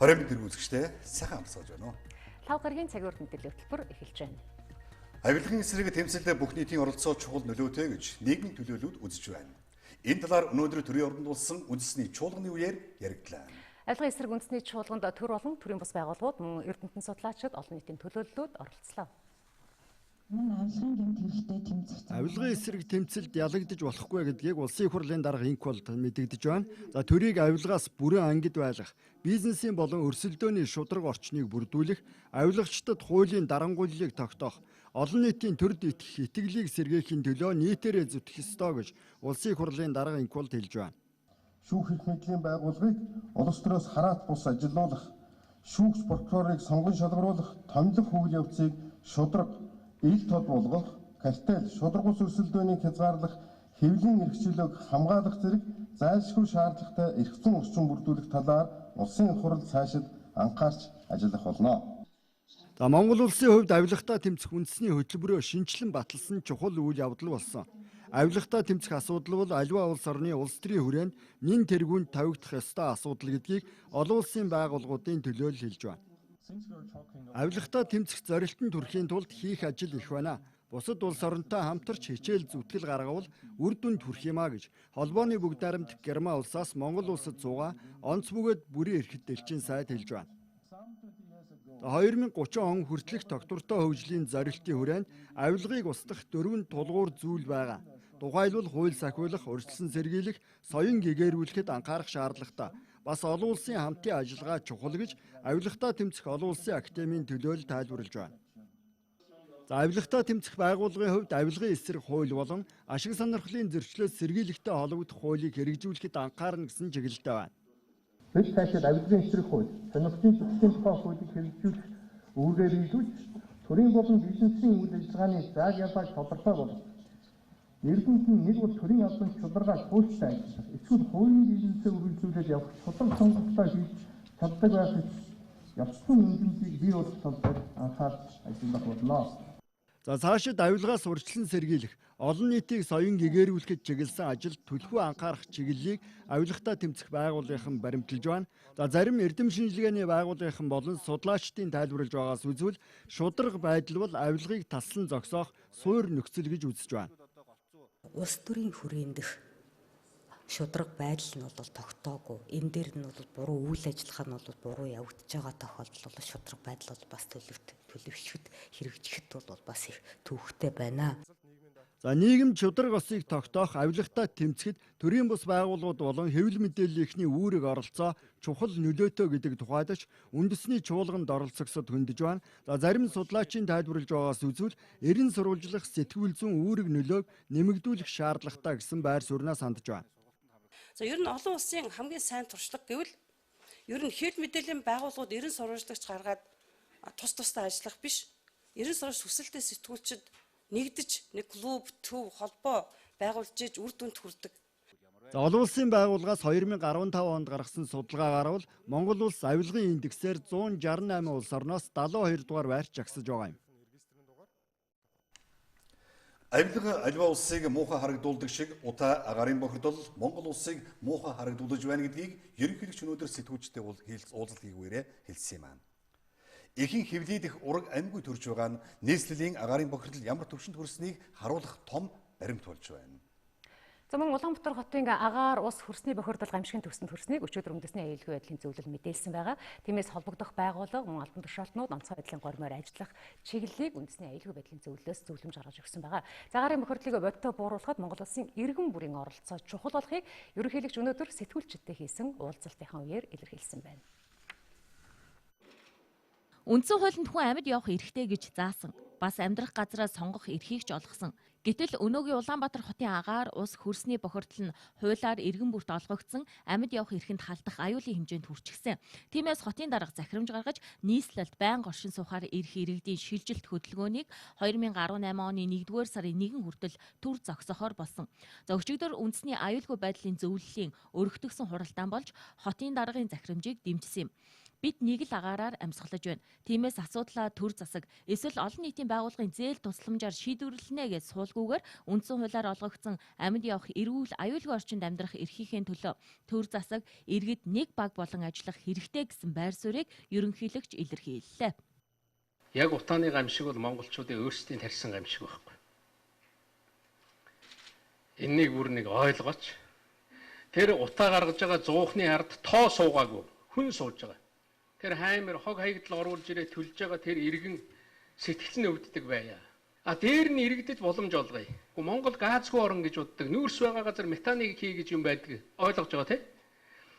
Оройн мэнд үзэгчдээ сайхан амсгаж байна уу? Лав гарагийн цаг үр мэдээллийн хөтөлбөр эхэлж байна. Авилгын эсрэг тэмцэлд бүх нийтийн оролцоо чухал нөлөөтэй гэж нийгмийн төлөөлөлүүд үзэж байна. Энэ талаар өнөөдөр төрийн ордонд болсон үндэсний чуулганы үеэр яригдлаа. Авилгын эсрэг үндэсний чуулганд төр болон төрийн бус байгууллагууд мөн эрдэмтэн судлаачид олон нийтийн төлөөллүүд оролцлоо. Авилгын эсрэг тэмцэлд ялагдаж болохгүй гэдгийг Улсын их хурлын дарга Инкволд мэдэгдэж байна. За төрийг авилгаас бүрэн ангид байлгах, бизнесийн болон өрсөлдөөний шударга орчныг бүрдүүлэх, авилгачдад хуулийн дарангуйллыг тогтоох, олон нийтийн төрд итгэх итгэлийг сэргээхийн төлөө нийтээрээ зүтгэх ёстой гэж Улсын их хурлын дарга Инкволд хэлж байна. Шүүх эрх мэдлийн байгууллагыг улс төрөөс хараат бус ажилуулах, шүүгч прокурорыг сонгон шалгаруулах, томилох үйл явцыг шударга ил тод болгох, картел, шударга ус өрсөлдөөнийг хязгаарлах, хэвлийн эрх чөлөөг хамгаалах зэрэг зайлшгүй шаардлагатай эрх зүйн орчин бүрдүүлэх талаар Улсын их хурал цаашид анхаарч ажиллах болно. За Монгол улсын хувьд авилгатай тэмцэх үндэсний хөтөлбөрөө шинэчлэн баталсан чухал үйл явдал болсон. Авилгатай тэмцэх асуудал бол аливаа улс орны улс төрийн хүрээнд нэн тэргүүнд тавигдах ёстой асуудал гэдгийг олон улсын байгууллагуудын төлөөлөл хэлж байна. Авилгатай тэмцэх зорилтод хүрэхийн тулд хийх ажил их байна. Бусад улс оронтой хамтарч хичээл зүтгэл гаргавал үр дүнд хүрэх юмаа гэж холбооны бүгд найрамдах Герман улсаас Монгол улсад суугаа онц бөгөөд бүрийн эрхт элчин сайд хэлж байна. 2030 он хүртэлх тогтвортой хөгжлийн зорилтын хүрээнд авилгыг устгах дөрвөн тулгуур зүйл байгаа. Тухайлбал хууль сахиулах, урьдчилан сэргийлэх, соён гэгээрүүлэхэд анхаарах шаардлагатай. Бас олон улсын хамтын ажиллагаа чухал гэж авилгатай тэмцэх олон улсын академийн төлөөлөл тайлбарлаж байна. За авилгатай тэмцэх байгууллагын хувьд авилгын эсрэг хууль болон ашиг сонирхлын зөрчлөөс сэргийлэхтэй холбогдох хуулийг хэрэгжүүлэхэд анхаарна гэсэн чиглэлтэй байна. Бид цаашид авилгын эсрэг хууль, сонирхлын зөрчлийн тухай хуулийг хэрэгжүүлэх үүргээр биелүүлж, төрийн болон бизнесийн үйл ажиллагааны зааг ялгааг тодорхой болгох. Эрдэмтэн нэг бол төрийн албан шударгаа хуультай ажиллах, эсвэл хувийн бизнесээ үргэлжлүүлээд явах шударга сонголтоо хийж чаддаг байх ёстой үнэмшийг бий болгох талаар анхаарч ажиллах болно. За цаашид авилгаас урьдчилан сэргийлэх, олон нийтийг соён гэгээрүүлэхэд чиглэсэн ажилд түлхүү анхаарах чиглэлийг авилгатай тэмцэх байгууллагын баримталж байна. За зарим эрдэм шинжилгээний байгууллагын болон судлаачдын тайлбарлаж байгаас үзвэл шударга байдал бол авилгыг таслан зогсоох суур нөхцөл гэж үзэж байна. Улс төрийн хүрээндх шударга байдал нь бол тогтоогүй. Энэ дээр нь бол буруу үйл ажиллагаа нь бол буруу явагдаж байгаа тохиолдол бол шударга байдал бол бас төлөвшөхөд хэрэгжихэд бол бас их төвөгтэй байна. За нийгэм шударга осыг тогтоох, авилгатай тэмцэхэд төрийн бус байгууллагууд болон хэвлэл мэдээллийнхний үүрэг оролцоо чухал нөлөөтэй гэдэг тухайд ч үндэсний чуулганд оролцогсод хөндөж байна. За зарим судлаачийн тайлбарлаж байгаас үзвэл эрен сурвалжлах сэтгүүл зүйн үүрэг нөлөөг нэмэгдүүлэх шаардлагатай гэсэн байр сууриас хандж байна. За ер нь олон улсын хамгийн сайн туршлага гэвэл ер нь хэвлэл мэдээллийн байгууллагууд эрен сурвалжлагч гаргаад тус тусдаа ажиллах биш. Эрен сурвалж хүсэлтэд сэтгүүлчид нэгдэж нэг клуб, төв, холбоо байгуулж иж үр дүнд хүрдэг. За олон улсын байгууллагаас 2015 онд гаргасан судалгаагаар бол Монгол улс авилгын индексээр 168 улс орноос 72 дугаар байрт жагсаж байгаа юм. Авилга аливаа улсыг муухай харагдуулдаг шиг утаа агаарын бохирдол Монгол улсыг муухай харагдуулж байна гэдгийг ерөнхийлөгч өнөөдөр сэтгүүлчтэй уулзалт хийгээрээ хэлсэн юм аа. Ихэнх хэвлэл дэх ураг амьгүй төрж байгаа нь нийслэлийн агаарын бохирдол ямар түвшинд хүрснийг харуулах том баримт болж байна. За мөн Улаанбаатар хотын агаар ус хөрсний бохирдол гамшигын төвсөнд хүрснийг өчигдөр үндэсний аюулгүй байдлын зөвлөл мэдээлсэн байгаа. Тиймээс холбогдох байгууллага мөн албан тушаалтнууд онцгой байдлын гормоор ажиллах чиглэлийг үндэсний аюулгүй байдлын зөвлөлөөс зөвлөмж гаргаж өгсөн байгаа. За агаарын бохирдлыг бодиттой бууруулахад Монгол улсын иргэн бүрийн оролцоо чухал болохыг ерөнхийлөгч өнөөдөр сэтгүүлчидтэй хийсэн уулзалтынхаа үеэр илэрхийлсэн байна. Үндсэн хуулинд хүн амьд явах эрхтэй гэж заасан. Бас амьдрах газраа сонгох эрхийг ч олгосон. Гэтэл өнөөгийн Улаанбаатар хотын агаар ус хөрсний бохирдол нь хуулиар иргэн бүрт олгогдсон амьд явах эрхэнд халдах аюулын хэмжээнд хүрчихсэн. Тиймээс хотын дарга захирамж гаргаж нийслэлд байнга оршин суухаар ирэх иргэдийн шилжилт хөдөлгөөнийг 2018 оны 1-р сарын 1 хүртэл төр зогсоохоор болсон. За өчигдөр үндэсний аюулгүй байдлын зөвлөлийн өргөтгөсөн хуралдаан болж хотын даргын захирамжийг дэмжсэн юм. Бид нэг л агаараар амьсгалаж байна. Тиймээс асуудлаа төр засаг эсвэл олон нийтийн байгууллагын зээл тусламжаар шийдвэрлэнэ гэж суулгүйгээр үндсэн хуулиар олгогдсон амьд явах эрүүл аюулгүй орчинд амьдрах эрхийнхээ төлөө төр засаг иргэд нэг баг болон ажиллах хэрэгтэй гэсэн байр суурийг ерөнхийлөгч илэрхийллээ. Яг утааны гамшиг бол монголчуудын өөрсдийн тарьсан гамшиг байхгүй. Эннийг бүр нэг ойлгооч. Тэр утаа гаргаж байгаа зуухны ард тоо суугаагүй хүн сууж байгаа. Тэр хаймар хог хаягдал оруулж ирээ төлж байгаа тэр иргэн сэтгэл нь өвддөг байя. А дээр нь иргэдэд боломж олгоё. Монгол газгүй орн гэж боддог. Нүүрс байгаа газар метаныг хий гэж юм байдаг. Ойлгож байгаа тий?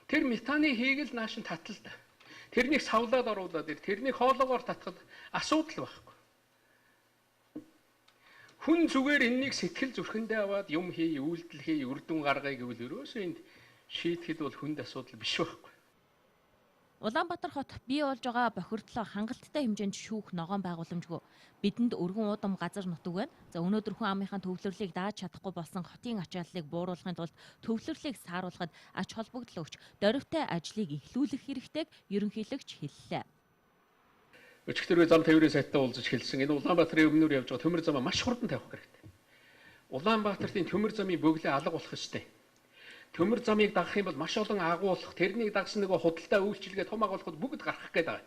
Тэр метаныг хийгэл нааш нь татал та. Тэрнийг савлаад оруулаад ир, тэрнийг хоолоогоор татхад асуудал байхгүй. Хүн зүгээр энэнийг сэтгэл зүрхэндээ аваад юм хий, үйлдэл хий, үр дүн гаргая гэвэл ерөөсөө энд шийдэхэд бол хүнд асуудал биш байхгүй. Улаанбаатар хот бий болж байгаа бохирдлоо хангалттай хэмжээнд шүүх ногоон байгууламжгүй. Бидэнд өргөн уудам газар нутаг байна. За өнөөдөр хүн амынхаа төвлөрлийг дааж чадахгүй болсон хотын ачааллыг бууруулахын тулд төвлөрлийг сааруулахад ач холбогдол өгч дөрвтэй ажлыг эхлүүлэх хэрэгтэйг ерөнхийлөгч хэллээ. Өчигдөр би зам тээврийн сайттай уулзаж хэлсэн. Энэ Улаанбаатарын өмнөр явж байгаа төмөр замаа маш хурдан тавих хэрэгтэй. Улаанбаатарын төмөр замын бөглөө алга болох ёстой. Төмөр замыг дагах юм бол маш олон агуулах, тэрнийг дагсан нөгөө худалдаа үйлчилгээ том агуулгад бүгд гарах гээд байгаа.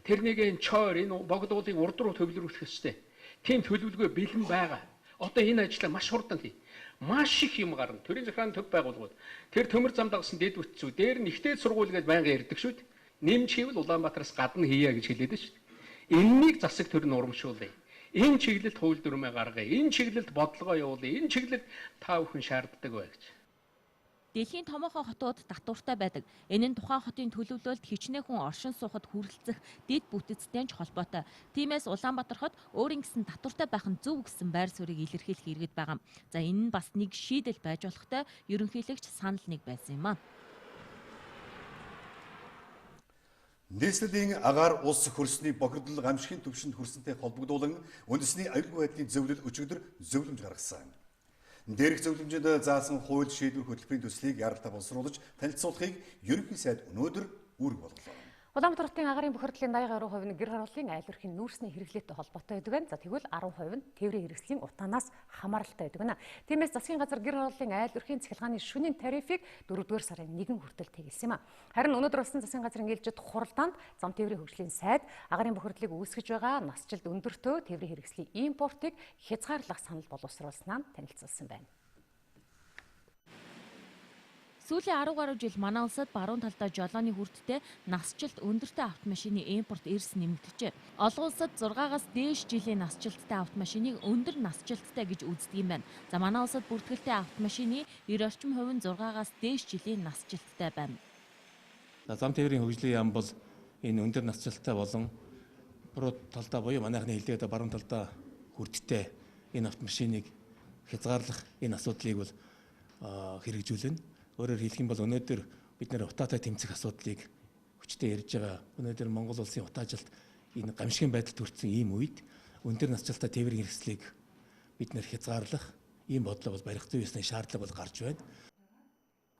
Тэрнийг энэ чойр, энэ богдуулын урд руу төвлөрүүлэх ёстой. Тийм төлөвлөгөө бэлэн байгаа. Одоо энэ ажлаа маш хурдан хий. Маш их юм гарна. Төрийн захиргааны төв байгууллагууд тэр төмөр зам дагсан дэд бүтцүү дээр нь ихтэй сургууль гэж байнга ярьдаг шүү дээ. Нэмж хийвэл Улаанбаатараас гадна хийе гэж хэлээд шүү дээ. Эннийг засаг төр нь урамшуулъя. Энэ чиглэлд хууль дүрмээ гаргая. Энэ чиглэлд бодлогоо явуулъя. Энэ чиглэлд та бүхэн шаарддаг бай гэж. Дэлхийн томоохон хотууд татвартай байдаг. Энэ нь тухайн хотын төлөвлөлт хичнээн хүн оршин суухад хүрэлцэх дэд бүтэцтэй ч холбоотой. Тиймээс Улаанбаатар хот өөрийн гэсэн татвартай байх нь зөв гэсэн байр суурийг илэрхийлэх иргэд байгаа. За энэ нь бас нэг шийдэл байж болохтой ерөнхийлөгч санал нэг байсан юм а. Нийслэлийн агаар ус хөрсний бохирдол гамшигын түвшинд хүрсэнтэй холбогдуулан үндэсний аюулгүй байдлын зөвлөл өчигдөр зөвлөмж гаргасан. Дээрх зөвлөмжөнд заасан хууль шийдвэр хөтөлбөрийн төслийг яралтай боловсруулж танилцуулахыг ерөнхий сайд өнөөдөр үүрэг болголоо. Улаанбаатар хотын агарын бохирдлын 80% нь гэр хорооллын айл өрхийн нүүрсний хэрэглээтэй холбоотой байдаг байна. За тэгвэл 10% нь тээврийн хэрэгслийн утаанаас хамааралтай байдаг байна. Тиймээс засгийн газар гэр хорооллын айл өрхийн цахилгааны шөнийн тарифыг 4-р сарын 1 хүртэл тэгэлсэн юм а. Харин өнөөдөр болсон засгийн газрын ээлжид хуралдаанд зам тээврийн хөгжлийн сайд агарын бохирдлыг үүсгэж байгаа насжилт өндөртөө тээврийн хэрэгслийн импортыг хязгаарлах санал боловсруулснаа танилцуулсан байна. Сүүлийн 10 гаруй жил манай улсад баруун талдаа жолооны хүрдтэй насжилт өндөртэй автомашины импорт эрс нэмэгджээ. Олон улсад 6-аас дээш жилийн насжилттай автомашиныг өндөр насжилттай гэж үздэг юм байна. За манай улсад бүртгэлтэй автомашины 90 орчим хувь нь 6-аас дээш жилийн насжилттай байна. За зам тээврийн хөгжлийн яам бол энэ өндөр насжилттай болон буруу талдаа буюу манайхны хэлдэг одоо баруун талдаа хүрдтэй энэ автомашиныг хязгаарлах энэ асуудлыг бол хэрэгжүүлнэ. Өөрөөр хэлэх юм бол өнөөдөр бид нэр утаатай тэмцэх асуудлыг хүчтэй ярьж байгаа. Өнөөдөр Монгол улсын утаажилт энэ гамшигын байдалд хүрсэн ийм үед өндөр насжилттай тээврийн хэрэгслийг бид нэр хязгаарлах ийм бодлого бол барих зүйн ёсны шаардлага бол гарч байна.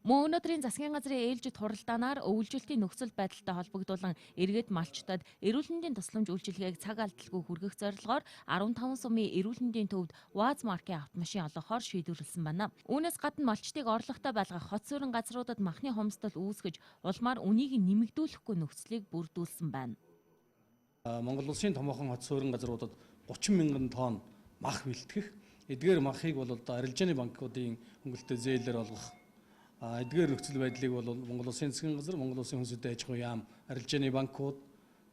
Мөн өнөөдрийн засгийн газрын ээлжид хуралдаанаар өвлжилтийн нөхцөл байдалтай холбогдуулан иргэд малчтад эрүүл мэндийн тусламж үйлчилгээг цаг алдалгүй хүргэх зорилгоор 15 сумын эрүүл мэндийн төвд УАЗ маркийн автомашин олгохоор шийдвэрлэсэн байна. Үүнээс гадна малчдыг орлоготой байлгах хот суурин газруудад махны хомсдол үүсгэж улмаар үнийг нэмэгдүүлэхгүй нөхцөлийг бүрдүүлсэн байна. Монгол улсын томоохон хот суурин газруудад 30 мянган тонн мах бэлтгэх, эдгээр махыг бол одоо арилжааны банкуудын хөнгөлөлтөй зээлээр олгох. Эдгээр нөхцөл байдлыг бол Монгол Улсын засгийн газар, Монгол Улсын хүнс хөдөө аж ахуйн яам, арилжааны банкуд,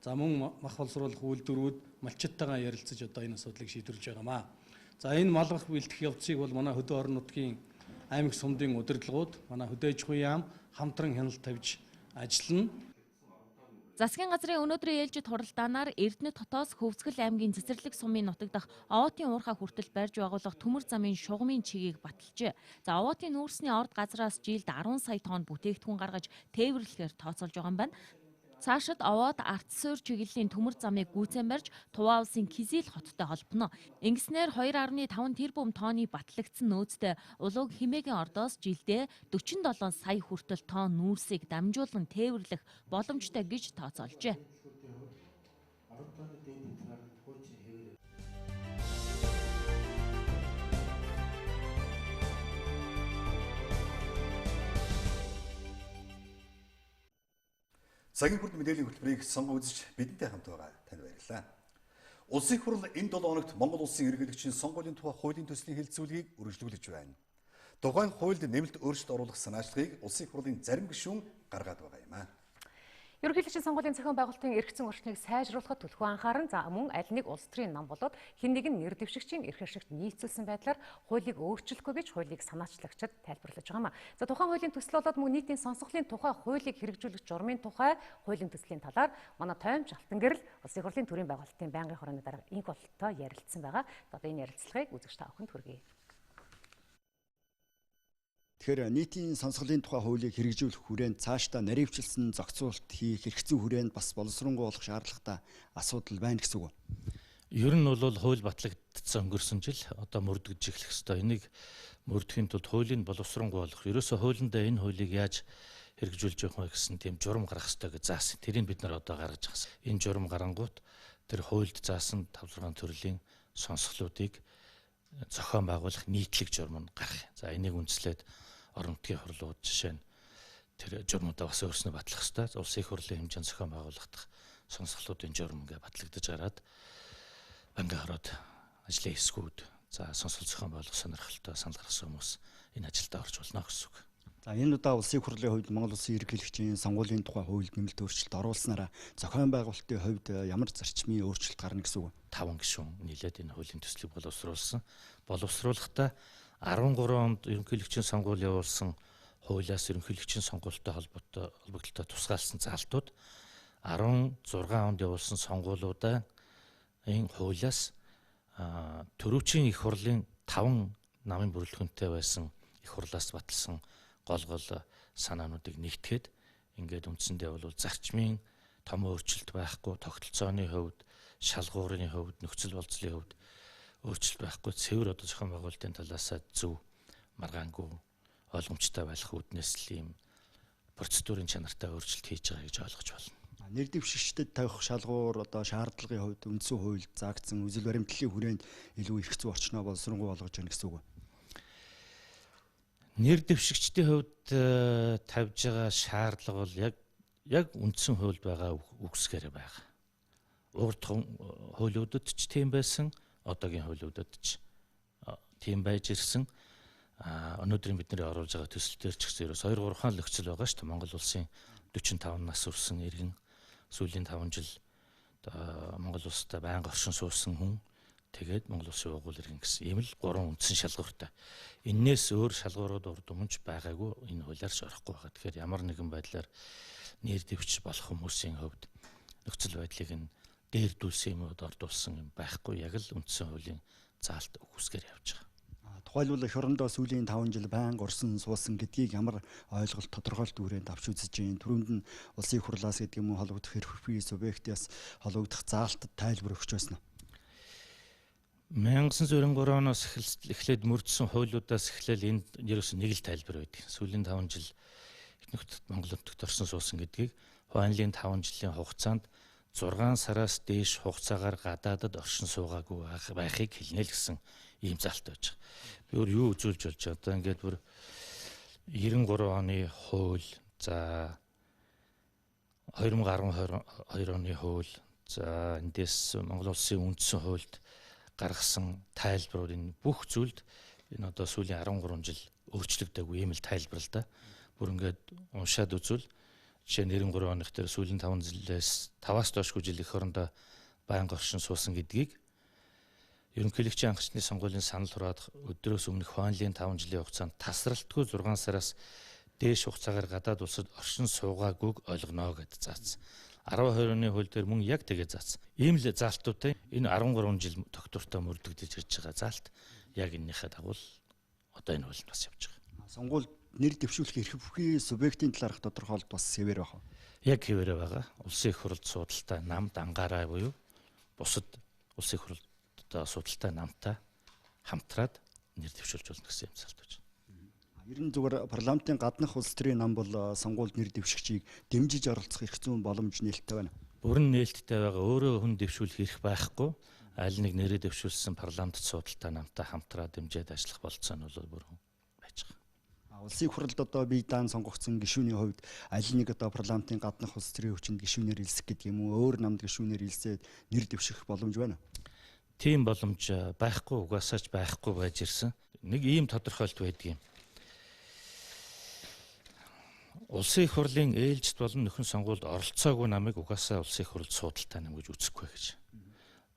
за мөн мах боловсруулах үйлдвэрүүд малчдтайгаа ярилцаж одоо энэ асуудлыг шийдвэрлэж байгаамаа. За энэ малгах бэлтгэх явцыг бол манай хөдөө орон нутгийн аймаг сумдын удирдлагууд, манай хөдөө аж ахуйн яам хамтран хяналт тавьж ажиллана. Засгийн газрын өнөөдрийн ээлжид хуралдаанаар Эрдэнэт хотоос Хөвсгөл аймгийн Цэцэрлэг сумын нутаг дахь Овоотын уурхай хүртэл барьж байгуулах төмөр замын шугамын чигийг баталжээ. За Овоотын нүүрсний орд газраас жилд 10 сая тонн бүтээгдэхүүн гаргаж тээвэрлэхээр тооцоолж байгаа юм байна. Цаашид Овоод Арт суур чиглэлийн төмөр замыг гүйцэн барьж Туваа улсын Кизил хоттой холбоно. Ингэснээр 2.5 тэрбум тонны батлагдсан нөөцтэй Улууг химээгийн ордоос жилдээ 47 сая хүртэл тонн нүүрсийг дамжуулан тээвэрлэх боломжтой гэж тооцоолжээ. Цагийн хүрд мэдээллийн хөтөлбөрийг сонгон үзэж бидэнтэй хамт байгаа танд баярлалаа. Улсын их хурл энэ 7 хоногт Монгол улсын ерөнхийлөгчийн сонгуулийн тухай хуулийн төслийн хэлэлцүүлгийг үргэлжлүүлж байна. Тухайн хуульд нэмэлт өөрчлөлт оруулах санаачлагыг улсын их хурлын зарим гишүүн гаргаад байгаа юм аа. Ерөнхийлөгчийн сонгуулийн зохион байгуулалтын эрх зүйн орчныг сайжруулахад түлхүү анхааран за мөн аль нэг улс төрийн нам болоод хэн нэгэн нэр дэвшигчийн эрх ашигт нийцүүлсэн байдлаар хуулийг өөрчлөхгүй гэж хуулийг санаачлагчид тайлбарлаж байгаа юм. За тухайн хуулийн төсөл болоод мөн нийтийн сонсголын тухай хуулийг хэрэгжүүлэх журмын тухай хуулийн төслийн талаар манай Тоймч Алтангэрэл Улсын их хурлын төрийн байгуулалтын байнгын хорооны дарга инх бололтой ярилцсан байгаа. Одоо энэ ярилцлагыг үзэгч та бүхэнд хүргэе. Тэгэхээр нийтийн сонсголын тухай хуулийг хэрэгжүүлэх хүрээнд цаашдаа наривчлсан зохицуулалт хийх эрх зүйн хүрээнд бас боловсронгуй болох шаардлагатай асуудал байна гэсэн үг. Ер нь бол хууль батлагдсан өнгөрсөн жил одоо мөрдөгдөж эхлэх ёстой. Энийг мөрдөхийн тулд хуулийн боловсронгуй болох. Ерөөсөө хуулиндаа энэ хуулийг яаж хэрэгжүүлж явах вэ гэсэн тийм журам гаргах ёстой гэж заасан. Тэрийг бид нар одоо гаргаж байгаа. Энэ журам гарангуут тэр хуульд заасан 5 6 төрлийн сонсголуудыг зохион байгуулах нийтлэг журам нь гарах. За энийг үндэслээд орон нутгийн хурлууд жишээ нь тэр журмуудаа бас өөрснөө батлах ёстой. Улсын их хурлын хэмжээнд зохион байгуулагдах сонсголуудын журам ингээ батлагдаж гараад банкын хороод ажлын хэсгүүд за сонсгол зохион байгуулах сонирхолтой санал гаргасан хүмүүс энэ ажилдаа орж болно гэсэн үг. За энэ удаа Улсын их хурлын хувьд Монгол Улсын ерөнхийлөгчийн сонгуулийн тухай хуульд нэмэлт өөрчлөлт оруулснараа зохион байгуулалтын хувьд ямар зарчмын өөрчлөлт гарна гэсэн үг? 5 гишүүн нийлээд энэ хуулийн төслийг боловсруулсан. Боловсруулахдаа 13 онд ерөнхийлөгчийн сонгуул явуулсан хуулиас ерөнхийлөгчийн сонгуультай холбоотой холбогдлолтой тусгаалсан заалтууд 16 онд явуулсан сонгуулиудаа энэ хуулиас төрөвчийн их хурлын 5 намын бүрэлдэхүүнтэй байсан их хурлаас баталсан гол гол санаануудыг нэгтгэхэд ингээд үндсэндээ бол зарчмын том өөрчлөлт байхгүй, тогтолцооны хувьд, шалгуурын хувьд, нөхцөл болцлын хувьд өөрчлөлт байхгүй, цэвэр одоо зохион байгуулалтын талаас зөв маргаангүй ойлгомжтой байх үүднээс л ийм процедурын чанартай өөрчлөлт хийж байгаа гэж ойлгож байна. Нэр дэвшигчдэд тавих шалгуур одоо шаардлагын хувьд үндсэн хуульд заагдсан үзэл баримтлалын хүрээнд илүү эрх зүйн орчноо боловсронгуй болгож байна гэсэн үг үү? Нэр дэвшигчдийн хувьд тавьж байгаа шаардлага бол яг үндсэн хуульд байгаа үгсгээр байгаа. Урд хуулиудад ч тийм байсан, одоогийн хуулиудад ч тийм байж ирсэн. Өнөөдрийн бидний оруулж байгаа төсөл дээр ч гэсэн ерөөс 2 3 л нөхцөл байгаа шүү дээ. Монгол улсын 45 нас хүрсэн иргэн сүүлийн 5 жил Монгол улстай байнга оршин суусан хүн, тэгээд Монгол улсын угуул иргэн гэсэн ийм л 3 үндсэн шалгууртай. Эннээс өөр шалгуурууд урд өмнөж байгаагүй, энэ хуулиар ч орохгүй байгаа. Тэгэхээр ямар нэгэн байдлаар нэр дэвч болох хүмүүсийн хувьд нөхцөл байдлыг нь дээрдүүлсэн юм уу, дордуулсан юм байхгүй, яг л үндсэн хуулийн заалт үгүйсгээр явж байгаа. Тухайлбал эх орондоо сүүлийн 5 жил байнга орсон суусан гэдгийг ямар ойлголт тодорхойлт үрээнд авч үзэж байна. Түрүүнд нь улсын их хурлаас гэдэг юм уу холбогдох эрх бий субъектээс холбогдох заалтад тайлбар өгч байсан уу? 1993 оноос эхлээд мөрдсөн хуулиудаас эхлээл энд ерөөсөн нэг л тайлбар байдаг. Сүүлийн 5 жил эх нутагт Монгол нутагт орсон суусан гэдгийг хуулийн 5 жилийн хугацаанд 6 сараас дээш хугацаагаар гадаадад оршин суугаагүй байхыг хэлнэ л гэсэн ийм заалт байж байгаа. Би өөр юу үзүүлж болж байгаа. Одоо ингээд бүр 93 оны хууль, за 2012 оны хууль, за эндээс Монгол улсын үндсэн хуульд гаргасан тайлбарууд энэ бүх зүйлд энэ одоо сүүлийн 13 жил өөрчлөгдөөгүй ийм л тайлбар л да. Бүр ингээд уншаад үзвэл жишээ нь 93 оных дээр сүүлийн 5 жилээс 5-аас доошгүй жил эх орондоо байнга оршин суусан гэдгийг ерөнхийлөгчийн анхчны сонгуулийн санал хураадах өдрөөс өмнөх хуулийн 5 жилийн хугацаанд тасралтгүй 6 сараас дээш хугацаагаар гадаад улсад оршин суугаагүйг ойлгоно гэд заасан. 12 оны хууль дээр мөн яг тэгээ заасан. Ийм л заалтуудтай энэ 13 жил тогтвортой мөрдөгдөж ирж байгаа заалт яг энэнийхээ дагуу одоо энэ хуульд бас явж байгаа. Сонгуульд нэр дэвшүүлэх эрх бүхий субъектийн талаарх тодорхойлолт бас хэвээр байх уу? Яг хэвээрээ байгаа. Улсын их хурлд суудалтай нам дангаараа буюу бусад улсын их хурлд одоо суудалтай намтай хамтраад нэр дэвшүүлж болно гэсэн юм салбарч. Ер нь зүгээр парламентын гаднах улс төрийн нам бол сонгуульд нэр дэвшигчийг дэмжиж оролцох эрх зүйн боломж нээлттэй байна. Бүрэн нээлттэй байгаа. Өөрөө хүн дэвшүүлэх эрх байхгүй. Аль нэг нэрээ дэвшүүлсэн парламент суудалтай намтай хамтраад дэмжиж ажиллах болцоо нь бол бүрэн байж байгаа. Улсын их хурлд одоо бие даан сонгогдсон гишүүний хувьд аль нэг одоо парламентын гаднах улс төрийн хүчинд гишүүнээр элсэх гэдэг юм уу, өөр намд гишүүнээр элсээд нэр дэвших боломж байна уу? Тийм боломж байхгүй, угаасаа ч байхгүй байж ирсэн. Нэг ийм тодорхойлт байдаг юм. Улсын их хурлын ээлжит болон нөхөн сонгуульд оролцоогүй намыг угаасаа улсын их хурлд суудалтай нам гэж үзэхгүй гэж.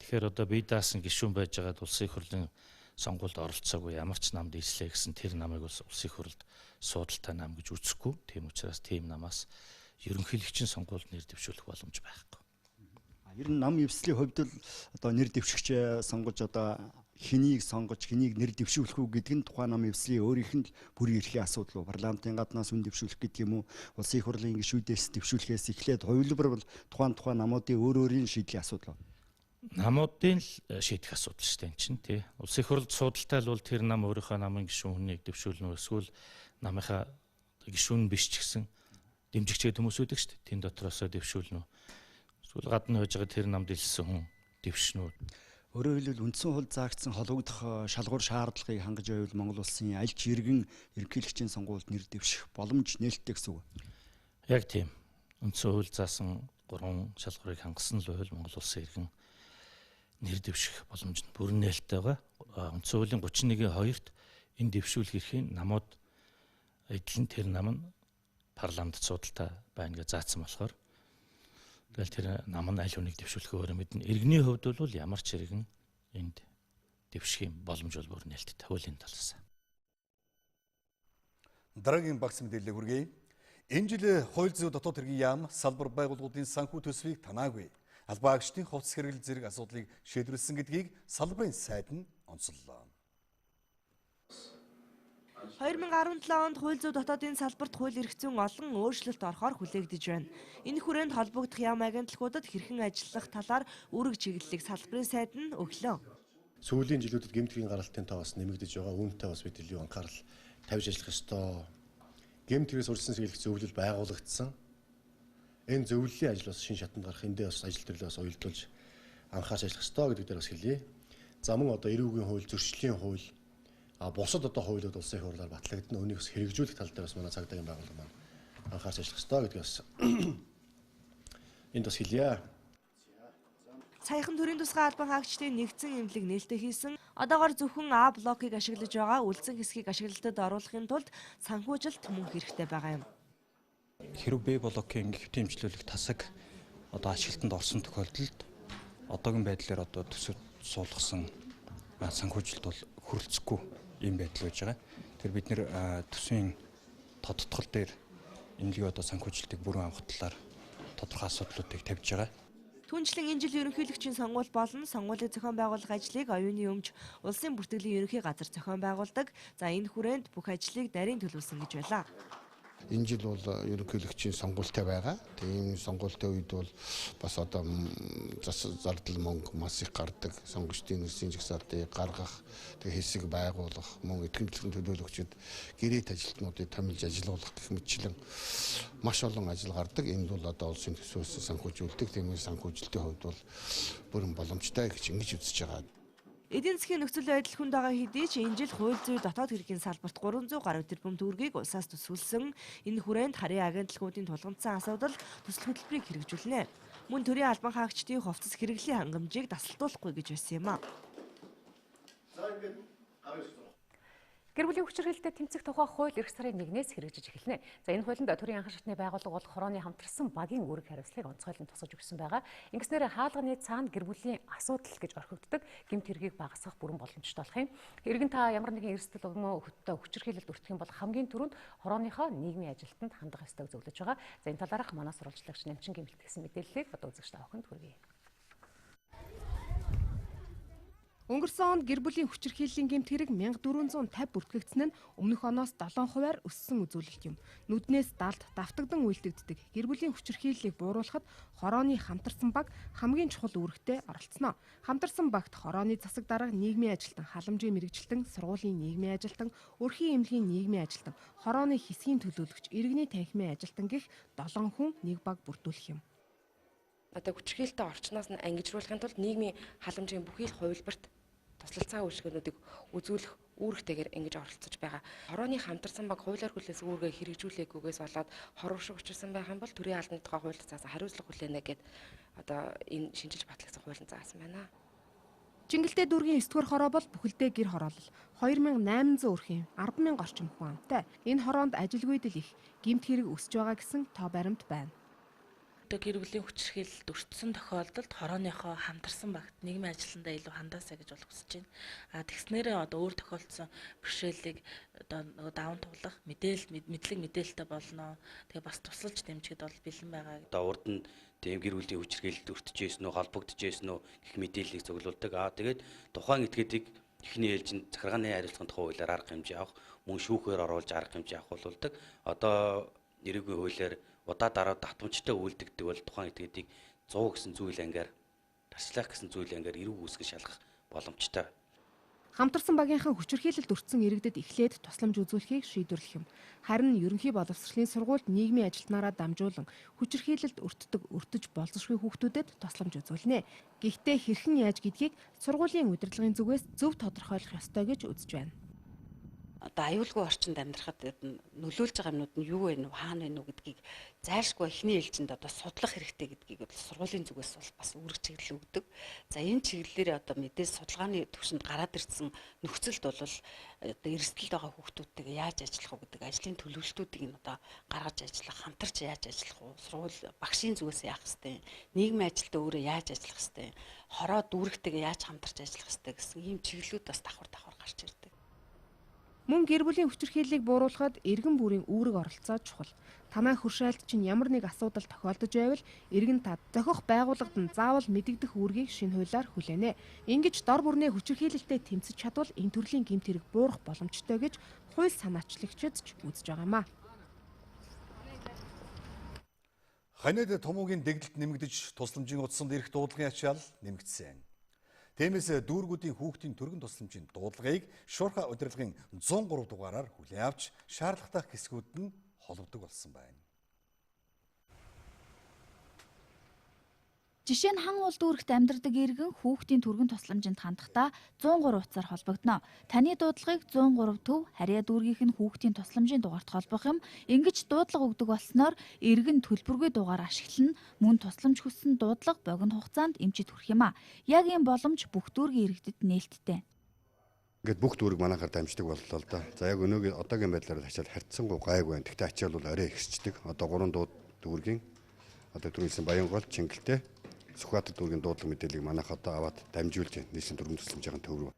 Тэгэхээр одоо бие даасан гишүүн байж байгаад улсын их хурлын сонгуульд оролцоогүй ямар ч намд элслээ гэсэн тэр намыг улсын их хурлд суудалтай нам гэж үзэхгүй. Тийм учраас тийм намаас ерөнхийлөгчийн сонгуульд нэр дэвшүүлэх боломж байхгүй. Ер нь нам эвслийн хувьд л одоо нэр дэвшигч сонгож одоо хэнийг сонгож хэнийг нэр дэвшүүлэх үү гэдэг нь тухайн нам эвслийн өөрийнх нь бүрийн эрхийн асуудал. Парламентын гаднаас үн дэвшүүлэх гэдэг юм уу, улсын их хурлын гишүүдээс дэвшүүлэхээс эхлээд хувилбар бол тухайн намуудын өөр өөрийн шийдлийн асуудал. Намуудын л шийдэх асуудал шүү дээ энэ чинь тий. Улсын их хурлд суудалтай л бол тэр нам өөрийнхөө намын гишүүн хүнийг дэвшүүлнэ үү, эсвэл намынхаа гишүүн биш ч гэсэн дэмжигч хүмүүс үүдэг шүү дээ. Тэн дотроосоо дэвшүүлнэ үү? Эсвэл гадна байж байгаа тэр намд элссэн хүн дэвшнэ үү? Өөрөөр хэлбэл үндсэн хууль заагдсан холбогдох шалгуур шаардлагыг хангаж байвал Монгол улсын аль ч иргэн ерөнхийлөгчийн сонгуульд нэр дэвших боломж нээлттэй гэсэн үг. Яг тийм. Үндсэн хууль заасан 3 шалгуурыг хангасан л байвал Монгол улсын иргэн нэр дэвших боломж нь бүрэн нээлттэй байгаа. Үндсэн хуулийн 31-ийн 2-т энэ дэвшүүлэх эрхийн намууд эдлэн тэр нам нь парламент суудалтай байна гэж заасан болохоор тэгэл тэр нам нь аль хүнийг дэвшүүлэх өөрөө мэднэ. Иргэний хувьд бол ямар ч иргэн энд дэвших юм боломж бол бүр нээлттэй хуулийн талаас. Дараагийн багц мэдээллийг хүргэе. Энэ жил хууль зүйн дотоод хэргийн яам салбар байгууллагуудын санхүү төсвийг танаагүй. Албан агчдын хувцас хэрэглэл зэрэг асуудлыг шийдвэрлэсэн гэдгийг салбарын сайд нь онцоллоо. 2017 онд хууль зүйн дотоодын салбарт хууль эрх зүйн олон өөрчлөлт орохоор хүлээгдэж байна. Энэ хүрээнд холбогдох яам агентлагуудад хэрхэн ажиллах талаар үүрэг чиглэлийг салбарын сайд нь өглөө. Сүүлийн жилүүдэд гэмт хэргийн гаралтын тоо бас нэмэгдэж байгаа. Үүнтэй бас бид илүү анхаарал тавьж ажиллах ёстой. Гэмт хэрэгээс урьдчилан сэргийлэх зөвлөл байгуулагдсан. Энэ зөвлөлийн ажил бас шин шатанд гарах, эндээ бас ажил төрлөө бас уялдуулж анхаарч ажиллах ёстой гэдэг дээр бас хэлье. За мөн одоо эрүүгийн хууль, зөрчлийн хууль, бусад одоо хуулиуд улсын их хурлаар батлагдана. Үүнийг бас хэрэгжүүлэх тал дээр бас манай цагдаагийн байгууллага маань анхаарч ажиллах ёстой гэдгийг бас энд бас хэлье. Саяхан төрийн тусгай албан хаагчдын нэгдсэн эмнэлэг нээлттэй хийсэн. Одоогоор зөвхөн А блокийг ашиглаж байгаа үлдсэн хэсгийг ашиглалтад оруулахын тулд санхүүжилт мөн хэрэгтэй байгаа юм. Хэрв Б блокийн хэвтийн эмчлүүлэх тасаг одоо ашиглалтанд орсон тохиолдолд одоогийн байдлаар одоо төсөв суулгасан санхүүжилт бол хөрөлцөхгүй ийм байдал байж байгаа. Тэр бид нэр төсвийн тодтгол дээр эмнэлгийн одоо санхүүжилтийг бүрэн авах талаар тодорхой асуудлуудыг тавьж байгаа. Түүнчлэн энэ жил ерөнхийлөгчийн сонгуул болно. Сонгуулийн зохион байгуулах ажлыг оюуны өмч улсын бүртгэлийн ерөнхий газар зохион байгуулдаг. За энэ хүрээнд бүх ажлыг нарийн төлөвлөсөн гэж байлаа. Энэ жил бол ерөнхийлөгчийн сонгуультай байгаа. Тийм сонгуультай үед бол бас одоо зардал мөнгө маш их гардаг. Сонгогчдын нэрсийн жагсаалтыг гаргах, тэг хэсэг байгуулах, мөн итгэмжлэн төлөөлөгчд гэрээт ажилтнуудыг томилж ажилуулах гэх мэтчлэн маш олон ажил гардаг. Энд бол одоо улсын төсвөөс санхүүжүүлдэг. Тиймээс санхүүжилтийн хувьд бол бүрэн боломжтой гэж ингэж үзэж байгаа. Эдийн засгийн нөхцөл байдал хүнд байгаа хэдий ч энэ жил хууль зүйн дотоод хэргийн салбарт 300 гаруй тэрбум төгрөгийг улсаас төсвөлсөн. Энэ хүрээнд харын агентлагуудын тулгамдсан асуудал төсөл хөтөлбөрийг хэрэгжүүлнэ. Мөн төрийн албан хаагчдын хувцас хэрэглийн хангамжийг дасалтуулахгүй гэж байсан юм а. Гэр бүлийн хүчирхийлэлтэд тэмцэх тухай хууль эх сарын 1-ээс хэрэгжиж эхэлнэ. За энэ хуулинд төрийн анхан шатны байгууллага болох хорооны хамтарсан багийн үүрэг хариуцлагыг онцгойлон тусгаж өгсөн байгаа. Ингэснээр хаалганы цаана гэр бүлийн асуудал гэж орхигддог гэмт хэргийг багасгах бүрэн боломжтой болох юм. Иргэн та ямар нэгэн эрсдэл юм уу хүчирхийлэлд өртөх юм бол хамгийн түрүүнд хорооныхоо нийгмийн ажилтнанд хандах ёстойг зөвлөж байгаа. За энэ талаарх манай сурвалжлагч Намчингийн бэлтгэсэн мэдээллийг одоо үзэгч та бүхэнд хүргэе. Өнгөрсөн онд гэр бүлийн хүчирхийллийн гэмт хэрэг 1450 бүртгэгдсэн нь өмнөх оноос 7%-аар өссөн үзүүлэлт юм. Нүднээс далд давтагдан үйлдэгддэг гэр бүлийн хүчирхийллийг бууруулахад хорооны хамтарсан баг хамгийн чухал үүрэгтэй оролцсноо. Хамтарсан багт хорооны засаг дарга, нийгмийн ажилтан, халамжийн мэргэжилтэн, сургуулийн нийгмийн ажилтан, өрхийн эмнэлгийн нийгмийн ажилтан, хорооны хэсгийн төлөөлөгч, иргэний танхимын ажилтан гэх 7 хүн нэг баг бүрдүүлэх юм. Одоо хүчирхийлэлтэй орчноос нь ангижруулахын тулд нийгмийн халамжийн бүхий л хувилбарт туслалцаа үйлчилгээнүүдийг үзүүлэх үүрэгтэйгээр ингэж оролцож байгаа. Хорооны хамтарсан баг хуулиар хүлээс үүргээ хэрэгжүүлээгүйгээс болоод хорвоо шиг учирсан байх юм бол төрийн албаны тухай хуульд заасан хариуцлага хүлээнэ гэд одоо энэ шинжилж батлагдсан хуулинд заасан байна. Чингэлтэй дүүргийн 9-р хороо бол бүхэлдээ гэр хороолол 2800 өрхийн 10,000 орчим хүн амтай. Энэ хороонд ажилгүйдэл их, гэмт хэрэг өсөж байгаа гэсэн тоо баримт байна. Одоо гэр бүлийн хүчирхийлэлд өртсөн тохиолдолд хорооныхоо хамтарсан багт нийгмийн ажилтнаа илүү хандаасаа гэж бол хүсэж байна. А тэгснээрээ одоо өөр тохиолдсон бэрхшээлийг одоо нөгөө даван туулах мэдлэг мэдээлэлтэй болно. Тэгээ бас тусалж дэмжихэд бол бэлэн байгаа. Одоо урд нь тийм гэр бүлийн хүчирхийлэлд өртөж байсан уу, холбогдож байсан уу гэх мэдээллийг цуглуулдаг. А тэгээд тухайн этгээдийг эхний ээлжинд захиргааны хариуцлагын тухай хуулиар арга хэмжээ авах, мөн шүүхээр оруулж арга хэмжээ авах болдог. Одоо нэрээгүй хуулиар удаа дараа татамжтай үйлдэгдэг бол тухайн этгээдийг 100 гэсэн зүйл ангаар тарчлах гэсэн зүйл ангаар эрүүг үүсгэж шалгах боломжтой. Хамтарсан багийнхан хүчирхийлэлд өртсөн иргэдэд эхлээд тусламж үзүүлэхийг шийдвэрлэх юм. Харин ерөнхий боловсролын сургуульд нийгмийн ажилтнаараа дамжуулан хүчирхийлэлд өртдөг, өртөж болзошгүй хүүхдүүдэд тусламж үзүүлнэ. Гэхдээ хэрхэн яаж гэдгийг сургуулийн удирдлагын зүгээс зөв тодорхойлох ёстой гэж үзэж байна. Одоо аюулгүй орчинд амьдрахад нөлөөлж байгаа юмнууд нь юу вэ, хаана вэ гэдгийг зайлшгүй эхний ээлжинд одоо судлах хэрэгтэй гэдгийг бол сургуулийн зүгээс бол бас үүрэг чиглэл өгдөг. За энэ чиглэлээр одоо мэдээж судалгааны түвшинд гараад ирсэн нөхцөлд бол одоо эрсдэлд байгаа хүүхдүүдтэйгээ яаж ажиллах уу гэдэг ажлын төлөвлөлтүүдийг нь одоо гаргаж ажиллах, хамтарч яаж ажиллах уу, сургууль багшийн зүгээс яах ёстой, нийгмийн ажилтаа өөрөө яаж ажиллах ёстой, хороо дүүрэгтэйгээ яаж хамтарч ажиллах ёстой гэсэн ийм чиглэлүүд бас давхар давхар гарч ирдэг. Мөн гэр бүлийн хүчирхийллийг бууруулахад иргэн бүрийн үүрэг оролцоо чухал. Танай хөршайлт чинь ямар нэг асуудал тохиолдож байвал иргэн та зохих байгууллагад нь заавал мэдэгдэх үүргийг шинэ хуулиар хүлээнэ. Ингэж дор бүрнээ хүчирхийлэлтэй тэмцэж чадвал энэ төрлийн гэмт хэрэг буурах боломжтой гэж хууль санаачлагчид ч үзэж байгаа юм а. Ханид тумуугийн дэгдэлт нэмэгдэж тусламжийн утсанд ирэх дуудлагын ачаал нэмэгдсэн. Тиймээс дүүргүүдийн хүүхдийн түргэн тусламжийн дуудлагыг Шуурхай удирдлагын 103 дугаараар хүлээн авч шаардлагатай хэсгүүд нь холбодог болсон байна. Жишээ нь хан уул дүүрэгт амьдардаг иргэн хүүхдийн түргэн тусламжинд хандахдаа 103 утсаар холбогдоно. Таны дуудлагыг 103 төв харьяа дүүргийнх нь хүүхдийн тусламжийн дугаарт холбох юм. Ингэж дуудлага өгдөг болсноор иргэн төлбөргүй дугаар ашиглана. Мөн тусламж хүссэн дуудлага богино хугацаанд эмчид хүрэх юм а. Яг ийм боломж бүх дүүргийн иргэдэд нээлттэй. Ингээд бүх дүүрэг манайхаар дамждаг боллоо л да. За яг өнөөгийн одоогийн байдлаар ачаал харьцангуй гайгүй байна. Гэхдээ ачаал бол арай ихсчдэг. Одоо 3 дүүргийн одоо түрүүнсэн Баянгол, Чингэлтэй, Сүхбаатар дүүргийн дуудлага мэдээллийг манайх одоо аваад дамжуулж байна. Нийслэлийн түргэн тусламжийн төв рүү.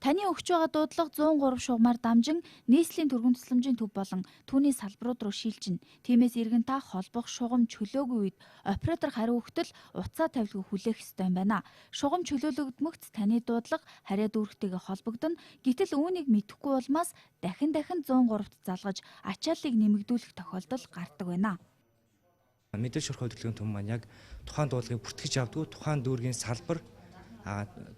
Таны өгч байгаа дуудлага 103 шугамар дамжин нийслэлийн түргэн тусламжийн төв болон түүний салбарууд руу шилжинэ. Тиймээс иргэн та холбох шугам чөлөөгүй үед оператор хариу өгтөл утсаа тавилгүй хүлээх ёстой юм байна. Шугам чөлөөлөгдмөгц таны дуудлага харьяа дүүрэгтэйгээ холбогдоно. Гэтэл үүнийг мэдэхгүй улмаас дахин дахин 103-т залгаж ачааллыг нэмэгдүүлэх тохиолдол гардаг байна. Мэдээлэл шуурхай хөдөлгөөний төв маань яг тухайн дуудлагыг бүртгэж авдаггүй, тухайн дүүргийн салбар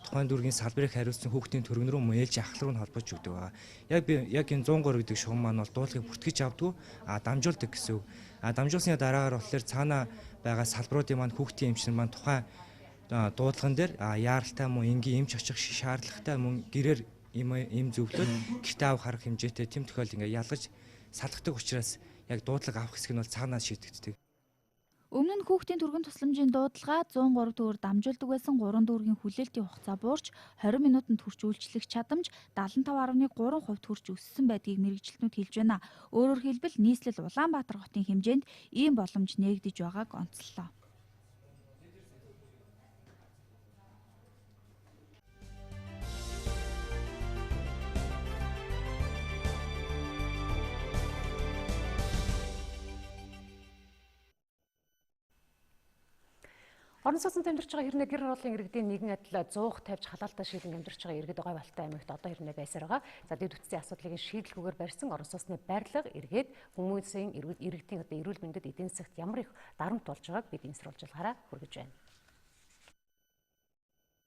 тухайн дүүргийн салбарыг хариуцсан хүүхдийн түргэн рүү мөн ээлж ахлах руу нь холбож өгдөг байгаа. Яг би яг энэ 103 гэдэг шугам маань бол дуудлагыг бүртгэж авдаггүй, дамжуулдаг гэсэн үг. Дамжуулсны дараагаар болохоор цаана байгаа салбаруудын маань хүүхдийн эмчнэр маань тухайн дуудлаган дээр яаралтай мөн энгийн эмч очих шаардлагатай мөн гэрээр эм зөвлөд гэртээ авах арга хэмжээтэй тэм тохиол ингээ ялгаж салгадаг учраас яг дуудлага авах хэсэг нь бол цаанаа шийдэгддэг. Өмнө нь хүүхдийн түргэн тусламжийн дуудлага 103 төгрөгөөр дамжуулдаг байсан 3 дүүргийн хүлээлтийн хугацаа буурч 20 минутанд хүрч үйлчлэх чадамж 75.3% хүрч өссөн байдгийг мэргэжилтнүүд хэлж байна. Өөрөөр хэлбэл нийслэл Улаанбаатар хотын хэмжээнд ийм боломж нээгдэж байгааг онцлоо. Орон сууцнд амьдарч байгаа хэрнээ гэр хорооллын иргэдийн нэгэн адил 100 тавьж халаалтаа шийлэн амьдарч байгаа иргэд Гой Балтай аймагт одоо хэрнээ байсаар байгаа. За дэд бүтцийн асуудлыг шийдэлгүйгээр барьсан орон сууцны барилга эргээд хүмүүсийн иргэдийн одоо эрүүл мэндэд эдийн засагт ямар их дарамт болж байгааг бид энэ сурвалжлагаараа хүргэж байна.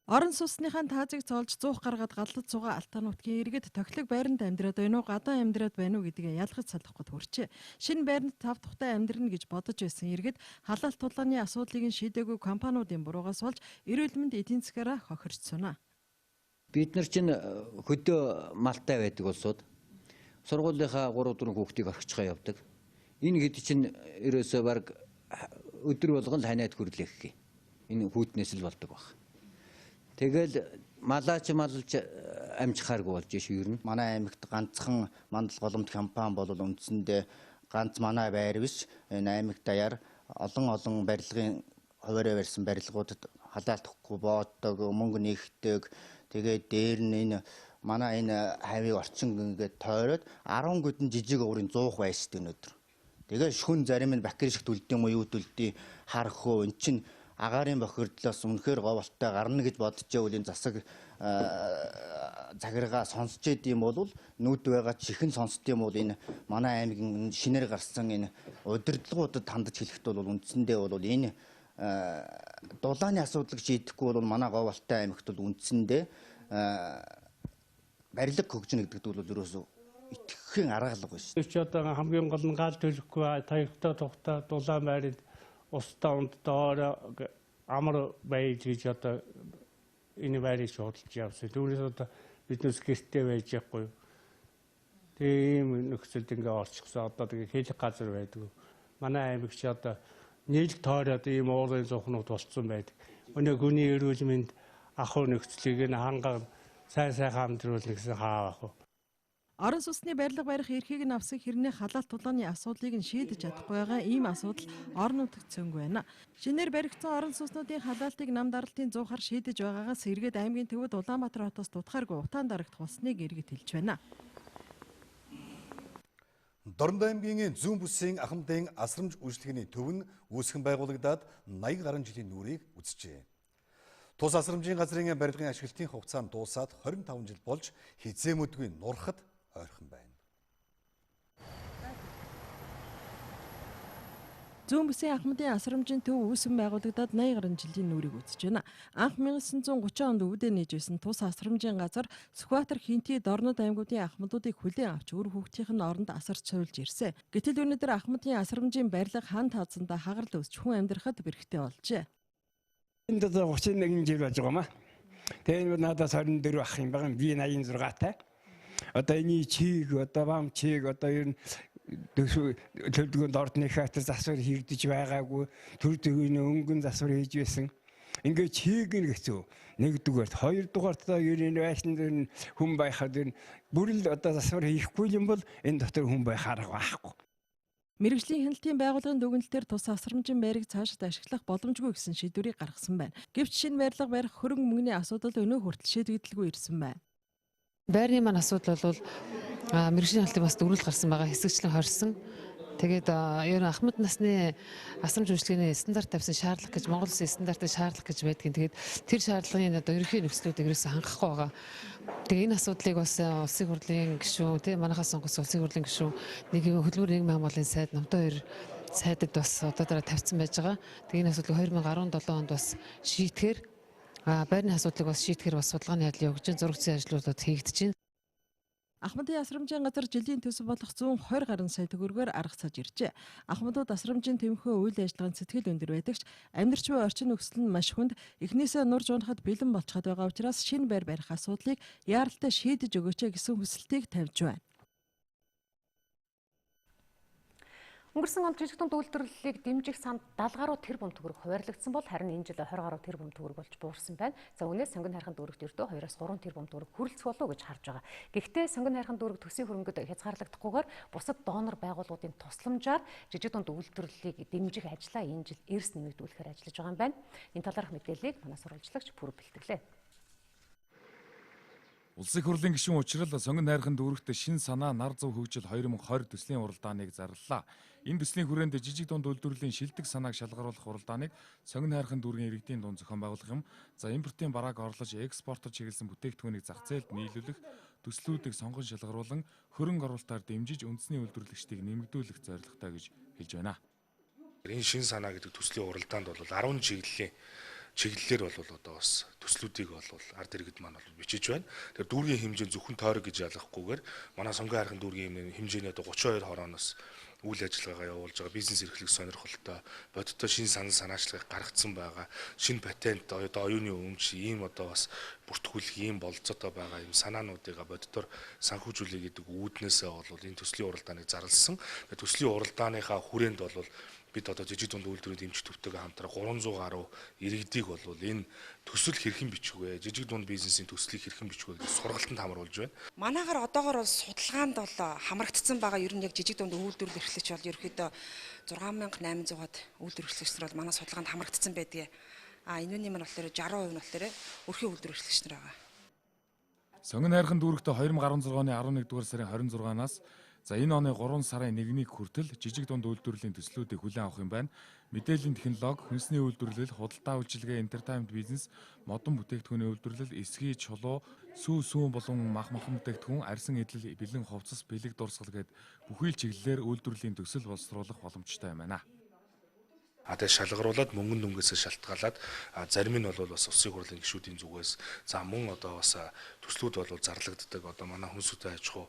Орон сууцныхаа таазыг цоолж 100 гаргаад галлаж суугаа алтан нутгийн иргэд тохилог байранд амьдраад байна уу, гадаа амьдраад байна уу гэдгээ ялгаж салахгүй хүрчээ. Шинэ байранд тав тухтай амьдрна гэж бодож байсан иргэд халаалт тулааны асуудлыг нь шийдээгүй компаниудын буруугаас болж эрүүл мэнд эдийн засгаараа хохирч сунаа. Бид нар чинь хөдөө малтай байдаг улсууд сургуулийнхаа 3 4 хүүхдийг орхичихоо явдаг. Энэ хэд чинь ерөөсөө баг өдөр болгон л ханиад хүрлэх гэх. Энэ хүүтнээс л болдог баг. Тэгэл малаач малж амжихааргүй болж ш ер нь. Манай аймагт ганцхан мандал голомт компани бол үндсэндээ ганц манай байр биш. Энэ аймаг даяар олон олон барилгын хуваараа барьсан барилгуудад халаалт өгөхгүй бооддог, мөнгө нэгтдэг. Тэгээд дээр нь энэ манай энэ хавийг орчин ингээд тойроод 10 гүдэн жижиг уурын 100 байсдаг өнөөдөр. Тэгээд шүн зарим нь бакер шиг төлдөг юм уу, юу төлдөг харах уу эн чинь агаарын бохирдлоос үнэхээр говьлттой гарна гэж бодож байвал энэ засаг захиргаа сонсч идэм бол нүд байгаа чихэн сонсд юм бол энэ манай аймгийн шинээр гарсан энэ удирдлагуудад хандаж хэлэхэд бол үндсэндээ бол энэ дулааны асуудлыг шийдэхгүй бол манай говьлттой аймагт бол үндсэндээ барилга хөгжинэ гэдэгт бол ерөөсөө итгэхийн арга л биш. Чи одоо хамгийн гол нь гал төлөхгүй таягтай тухтай дулаан байранд устдаа унтдаа амар байж гэж одоо энэ байрыг шуудалж явсан. Түүнээс одоо биднээс гэртээ байж яахгүй. Тийм нөхцөлд ингээ орчихсон. Одоо тэгээ хэлэх газар байдаг. Манай аймагч одоо нийл тойроод ийм уурын зуухнууд болцсон байдаг. Өнөө гүний эрүүл мэнд ахуй нөхцөлийг нь хангаа сайн сайхан амьдруулна гэсэн хаа ах уу. Орон сууцны барилга барих эрхийг нь авсан хэрнээ халаалт тулааны асуудлыг нь шийдэж чадахгүй байгаа ийм асуудал орон нутагт цөөнгүй байна. Шинээр баригдсан орон сууцнуудын халаалтыг нам даралтын зуухаар шийдэж байгаагаас эргээд аймгийн төвөд Улаанбаатар хотоос дутхааргүй утаан дарагдах болсныг иргэд хэлж байна. Дорнод аймгийн Зүүн бүсийн Ахмадын асрамж үйлчилгээний төв нь үүсгэн байгуулагдаад 80 гаруй жилийн нүрийг үзжээ. Тус асрамжийн газрын барилгын ашиглалтын хугацаа нь дуусаад 25 жил болж хизээ мөдгүй нурхад ойрхон байна. Зүүн бүсийн Ахмадын асрамжийн төв үүсгэн байгуулагдаад 80 гаруй жилийн нүрийг үзэж байна. Анх 1930 онд өвдөө нээж байсан тус асрамжийн газар Сүхбаатар, Хинти, Дорнод аймагуудын ахмадуудыг хүлээн авч үр хүүхдийнх нь оронд асарч суйлж ирсэн. Гэтэл өнөөдөр Ахмадын асрамжийн барилга хан таазандаа хагарл өсч хүн амьдрахад бэрхтээ болжээ. Энд одоо 31 жил болж байгаа маа. Тэгээ надаас 24 ах юм байгаа. Би 86 таа. Одоо энэ чиг, одоо вам чиг, одоо ер нь төлөвлөгөөнд ордны хатар засвар хийгдэж байгаагүй, төр төвийн өнгөн засвар хийж байсан. Ингээд чиг нь хэцүү. Нэгдүгээрт, хоёрдугаарт одоо ер нь байшин дээр нь хүн байхад ер нь бүр л одоо засвар хийхгүй юм бол энэ дотор хүн байх арга байхгүй. Мэргэжлийн хяналтын байгууллагын дүгнэлтээр тус асрамжийн байрыг цаашид ашиглах боломжгүй гэсэн шийдвэрийг гаргасан байна. Гэвч шинэ барилга барих хөрөнгө мөнгөний асуудал өнөө хүртэл шийдэгдэлгүй ирсэн байна. Байрны маань асуудал бол мэргэжлийн хяналтын бас дөрвөл гарсан байгаа, хэсэгчлэн хорьсон. Тэгээд ер нь ахмад насны асрамж үйлчилгээний стандарт тавьсан шаардлага гэж Монгол улсын стандартын шаардлага гэж байдгийн. Тэгээд тэр шаардлагын одоо ерөнхий нөхцлүүдийг ерөөсөө хангахгүй байгаа. Тэгээд энэ асуудлыг бас улсын хурлын гишүүн тийм манайхаас сонгосон улсын хурлын гишүүн нэг хөдөлмөр нийгмийн хамгааллын сайд Номтой хоёр сайдад бас одоо дараа тавьсан байж байгаа. Тэгээд энэ асуудлыг 2017 онд бас шийтгэхээр байрны асуудлыг бас шийтгэхээр бас судалгааны ажил явагдаж байна, зураг зүйн ажлууд хийгдэж байна. Ахмадын асрамжийн газар жилийн төсөв болох 120 гаруй сая төгрөгөөр арга цаж иржээ. Ахмадууд асрамжийн тэмхүү үйл ажиллагаанд сэтгэл өндөр байдаг ч амьдарч буй орчин нөхцөл нь маш хүнд, эхнээсээ нурж унахад бэлэн болчиход байгаа учраас шинэ байр барих асуудлыг яаралтай шийдэж өгөөч гэсэн хүсэлтийг тавьж байна. Өнгөрсөн онд жижиг дунд үйлдвэрлэлийг дэмжих санд 70 гаруй тэрбум төгрөг хуваарлагдсан бол харин энэ жил 20 гаруй тэрбум төгрөг болж буурсан байна. За үүнээс сонгон хайрхан дүүрэгт ердөө 2-3 тэрбум төгрөг хүрэлцэх болов уу гэж харж байгаа. Гэхдээ сонгон хайрхан дүүрэг төсвийн хөрөнгөд хязгаарлагдахгүйгээр бусад донор байгууллагуудын тусламжаар жижиг дунд үйлдвэрлэлийг дэмжих ажлаа энэ жил эрс нэмэгдүүлэхээр ажиллаж байгаа юм байна. Энэ талаарх мэдээллийг манай сурвалжлагч Пүрэв бэлтгэлээ. Улсын хурлын гишүүн Учрал Сонгон найрхан дүүрэгт шин санаа нар зув хөгжил 2020 төслийн уралдааныг зарлалаа. Энэ төслийн хүрээнд жижиг дунд үйлдвэрлэлийн шилдэг санааг шалгаруулах уралдааныг Сонгон найрхан дүүргийн иргэдийн дунд зохион байгуулах юм. За, импортын барааг орлож экспортод чиглэсэн бүтээгдэхүүнийг зах зээлд нийлүүлэх төслүүдийг сонгон шалгаруулан хөрөнгө оруулалтаар дэмжиж үндэсний үйлдвэрлэгчдийг нэмэгдүүлэх зорилготой гэж хэлж байна. Энэ шин санаа гэдэг төслийн уралдаанд бол 10 чиглэлийн чиглэлээр бол одоо бас төслүүдийг бол ард иргэд маань бол бичиж байна. Тэгэхээр дүүргийн хэмжээ зөвхөн тойрог гэж ялгахгүйгээр манай Сонгон хайрхан дүүргийн хэмжээний одоо 32 хорооноос үйл ажиллагаагаа явуулж байгаа бизнес эрхлэх сонирхолтой бодиттой шин санал санаачлагыг гаргацсан байгаа. Шинэ патент, одоо оюуны өмч, ийм одоо бас бүртгүүлэх ийм бололцоотой байгаа ийм санаануудыгаа бодитоор санхүүжүүлэе гэдэг үүднээсээ бол энэ төслийн уралдааныг зарласан. Төслийн уралдааныхаа хүрээнд бол бид одоо жижиг дунд үйлдвэрийн дэмжих төвтэйгээ хамтран 300 гаруй иргэдийг бол энэ төсөл хэрхэн бичих вэ? Жижиг дунд бизнесийн төслийг хэрхэн бичих вэ гэдэг сургалтанд хамруулж байна. Манайхаар одоогоор бол судалгаанд бол хамрагдсан байгаа ер нь яг жижиг дунд үйлдвэрлэл эрхлэгч бол ерөөхдөө 6800-аад үйлдвэр эрхлэгч нар бол манай судалгаанд хамрагдсан байдгийг. А энүүний маань болохоор 60% нь болохоор өрхийн үйлдвэр эрхлэгч нар байгаа. Сонгон найрхан дүүрэгтээ 2016 оны 11 дугаар сарын 26-наас за энэ оны 3 сарын 1-ний хүртэл жижиг дунд үйлдвэрлэлийн төслүүдийг хүлээн авах юм байна. Мэдээллийн технологи, хүнсний үйлдвэрлэл, худалдаа үйлчилгээ, entertainment бизнес, модон бүтээгдэхүүний үйлдвэрлэл, эсхий, чулуу, сүү сүүн болон мах махан бүтээгдэхүүн, арьсан эдлэл, бэлэн хувцас, бэлэг дурсгал гээд бүхий л чиглэлээр үйлдвэрлэлийн төсөл боловсруулах боломжтой юм байна. Тэгээ шалгаруулад мөнгөн дүнгээсээ шалтгаалаад зарим нь бол бас улсын хурлын гишүүдийн зүгээс за мөн одоо бас төслүүд бол зарлагддаг. Одоо манай хүнсүтэй аж ахуй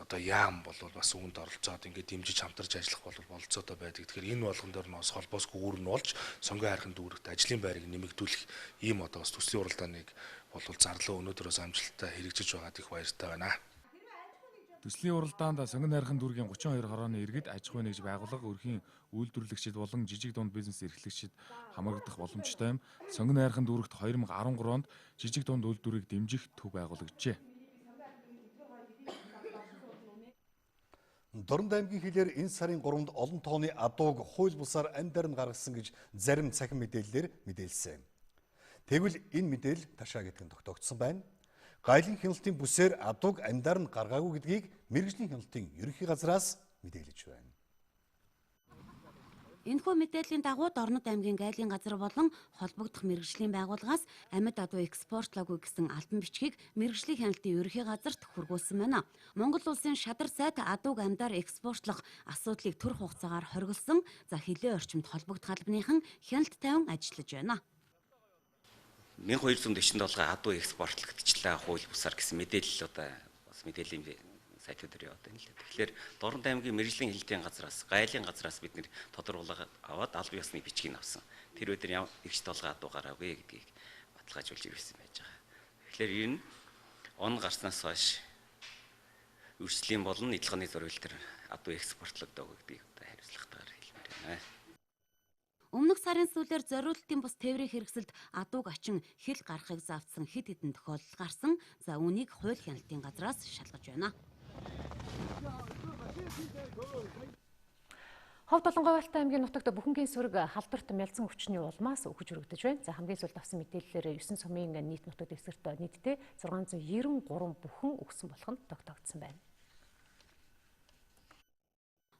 одоо яам бол бас үүнд оролцоод ингээд дэмжиж хамтарч ажиллах бол бололцоотой байдаг. Тэгэхээр энэ болгон дээр нь бас холбоосгүй үүр нь болж Сонгон хайрхан дүүрэгт ажлын байрыг нэмэгдүүлэх ийм одоо бас төслийн уралдааныг бол зарлуу өнөөдрөөс амжилттай хэрэгжиж байгаад их баяртай байна. Төслийн уралдаанд Сонгон найрхан дүүргийн 32 хорооны иргэд аж ахуй нэгж байгууллага, өрхийн үйлдвэрлэгчид болон жижиг дунд бизнес эрхлэгчид хамрагдах боломжтой юм. Сонгон найрхан дүүрэгт 2013 онд жижиг дунд үйлдвэрийг дэмжих төв байгуулагджээ. Дорнод аймгийн хилээр энэ сарын 3-нд олон тооны адууг хууль бусаар амьдаар нь гаргасан гэж зарим цахим мэдээллээр мэдээлсэн. Тэгвэл энэ мэдээлэл ташаа гэдэг нь тогтоогдсон байна. Гайлын хяналтын бүсээр адууг амьдаар нь гаргаагүй гэдгийг мэргэжлийн хяналтын ерөнхий газраас мэдээлж байна. Энэхүү мэдээллийн дагуу Дорнод аймгийн гайлын газар болон холбогдох мэргэжлийн байгууллагаас амьд адуу экспортлоогүй гэсэн албан бичгийг мэргэжлийн хяналтын ерөнхий газарт хүргүүлсэн байна. Монгол улсын шадар сайд адууг амьдаар экспортлох асуудлыг төр хугацаагаар хориглосон. За, хилээ орчимд холбогдох албаныхан хяналт тавин ажиллаж байна. 1247 адуу экспортлогдчихлаа хууль бусаар гэсэн мэдээлэл одоо бас мэдээллийн сайтууд дээр яваад байна л да. Тэгэхээр Дорнод аймгийн мэргэжлийн хяналтын газраас, гайлын газраас бид нэр тодруулга аваад албан ёсны бичгийг авсан. Тэр өдөр ямар эгч толгой адуу гараагүй гэдгийг баталгаажуулж ирсэн байж байгаа. Тэгэхээр энэ он гарснаас хойш үржлийн болон нийтлэгний зурвал дээр адуу экспортлогдоогүй гэдгийг одоо хариуцлагатайгаар хэлмээр байна. Өмнөх сарын сүүлээр зориултын бус тээврийн хэрэгсэлд адууг ачин хэл гаргахыг заавдсан хэд хэдэн тохиолдол гарсан. За, үүнийг хууль хяналтын газраас шалгаж байна. Ховд болон Говьалтай аймгийн нутагт бүхэнгийн сүрэг халдварт мялзан өвчний улмаас үхэж өргөдөж байна. За, хамгийн сүүлд авсан мэдээллээр 9 сумын нийт нутаг дэвсгэрт нийтдээ 693 бүхэн үхсэн болох нь тогтоогдсон байна.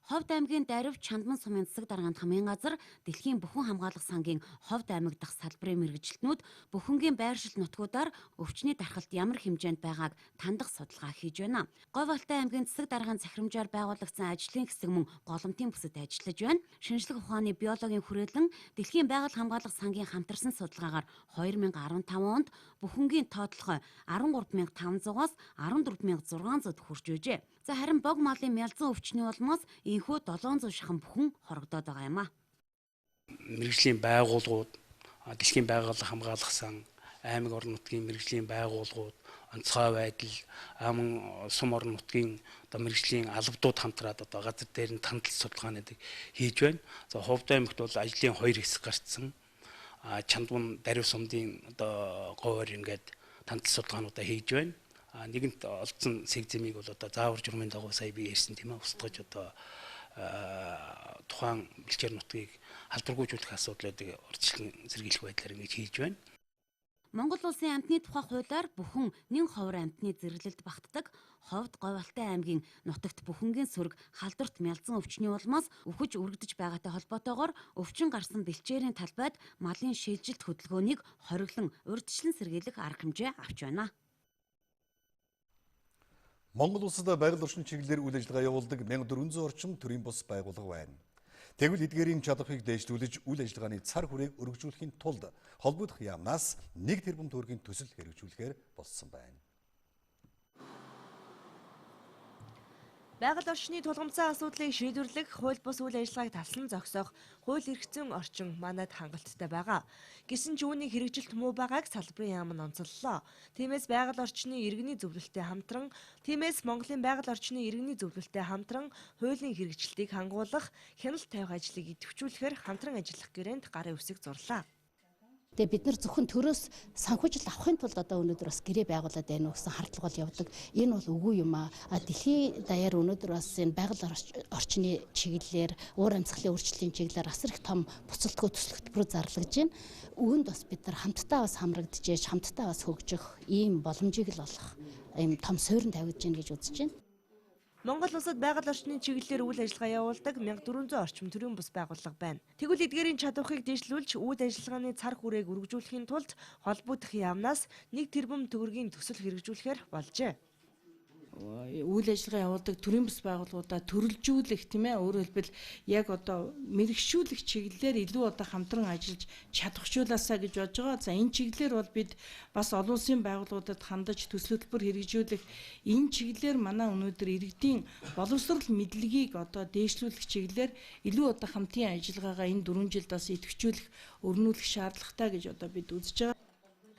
Ховд аймгийн Дарив Чандман сумын засаг дарганд хамгийн газар дэлхийн бүхэн хамгаалах сангийн Ховд аймаг дахь салбарын мэргэжилтнүүд бүхэнгийн байршил нутгуудаар өвчний дархалт ямар хэмжээнд байгааг тандах судалгаа хийж байна. Говь Алтай аймгийн засаг даргын захирамжаар байгуулагдсан ажлын хэсэг мөн голомтын бүсэд ажиллаж байна. Шинжлэх ухааны биологийн хүрээлэн дэлхийн байгаль хамгаалах сангийн хамтарсан судалгаагаар 2015 онд бүхэнгийн тоотлогоо 13,500-аас 14,600-д хүрч байжээ. За, харин бог малын мялзан өвчний улмаас энэхүү 700 шахан бүхэн хорогдоод байгаа юм а. Мэргэжлийн байгууллагууд, дэлхийн байгаль хамгаалах сан, аймаг орон нутгийн мэргэжлийн байгууллагууд, онцгой байдал, аман сум орон нутгийн одоо мэргэжлийн албадууд хамтраад одоо газар дээр нь тандал судалгаануудыг хийж байна. За, Ховд аймагт бол ажлын хоёр хэсэг гарцсан. Чандван Дарив сумдын одоо говьор ингээд тандал судалгаануудаа хийж байна. Нэгэнт олдсон сэг зэмийг бол одоо заавар журмын дагуу сая би ярьсан тийм ээ устгаж одоо тухайн бэлчээр нутгийг халдваргүйжүүлэх асуудлуудыг урьдчилан сэргийлэх байдлаар ингэж хийж байна. Монгол улсын амьтны тухай хуулиар бүхэн нэн ховор амьтны зэрэглэлд багтдаг Ховд Говьалтай аймгийн нутагт бүхэнгийн сөрөг халдварт мялзан өвчний улмаас үхэж үрэгдэж байгаатай холбоотойгоор өвчин гарсан бэлчээрийн талбайд малын шилжилт хөдөлгөөнийг хориглон урьдчилан сэргийлэх арга хэмжээ авч байна. Монгол улсад байгаль орчин чиглэлээр үйл ажиллагаа явуулдаг 1400 орчим төрийн бус байгууллага байна. Тэгвэл эдгээрийн чадварыг дээшлүүлж үйл ажиллагааны цар хүрээг өргөжүүлэхийн тулд холбогдох яамнаас 1 тэрбум төгрөгийн төсөл хэрэгжүүлэхээр болсон байна. Байгаль орчны тулгамдсан асуудлыг шийдвэрлэх, хууль бус үйл ажиллагааг талсан зогсоох хууль эрх зүйн орчин манайд хангалттай байгаа. Гэсэн ч үүний хэрэгжилт муу байгааг салбарын яам нь онцоллоо. Тиймээс байгаль орчны иргэний зөвлөлтөй хамтран, тиймээс Монголын байгаль орчны иргэний зөвлөлтөй хамтран хуулийн хэрэгжилтийг хангуулах, хяналт тавих ажлыг идэвхжүүлэхээр хамтран ажиллах гэрээнд гарын үсэг зурлаа. Тэгээ бид нар зөвхөн төрөөс санхүүжилт авахын тулд одоо өнөөдөр бас гэрээ байгуулад байна уу гэсэн хардлага бол явдаг. Энэ бол үгүй юм аа. Дэлхийн даяар өнөөдөр бас энэ байгаль орчны чиглэлээр, уур амьсгалын өөрчлөлийн чиглэлээр асар их том буцалтгүй төсөл хөтөлбөрүүд зарлагдж байна. Үүнд бас бид нар хамтдаа бас хамрагдаж, хамтдаа бас хөгжих ийм боломжийг л олох ийм том суурин тавигдж байна гэж үзэж байна. Монгол улсад байгаль орчны чиглэлээр үйл ажиллагаа явуулдаг 1400 орчим төрийн бус байгууллага байна. Тэгвэл эдгээрийн чадварыг дэвшлүүлж үйл ажиллагааны цар хүрээг өргөжүүлэхийн тулд холбогдох яамнаас 1 тэрбум төгрөгийн төсөл хэрэгжүүлэхээр болжээ. Үйл ажиллагаа явуулдаг төрийн бус байгууллагуудаа төрөлжүүлэх, тийм ээ, өөрөөр хэлбэл яг одоо мэрэгшүүлэх чиглэлээр илүү одоо хамтран ажиллаж чадахжуулаасаа гэж бодож байгаа. За энэ чиглэлээр бол бид бас олон улсын байгууллагуудад хандаж төсөл хөтөлбөр хэрэгжүүлэх энэ чиглэлээр манай өнөөдөр иргэдийн боловсрол мэдлэгийг одоо дээшлүүлэх чиглэлээр илүү одоо хамтын ажиллагаагаа энэ 4 жилд бас идэвхжүүлэх, өрнүүлэх шаардлагатай гэж одоо бид үзэж байгаа.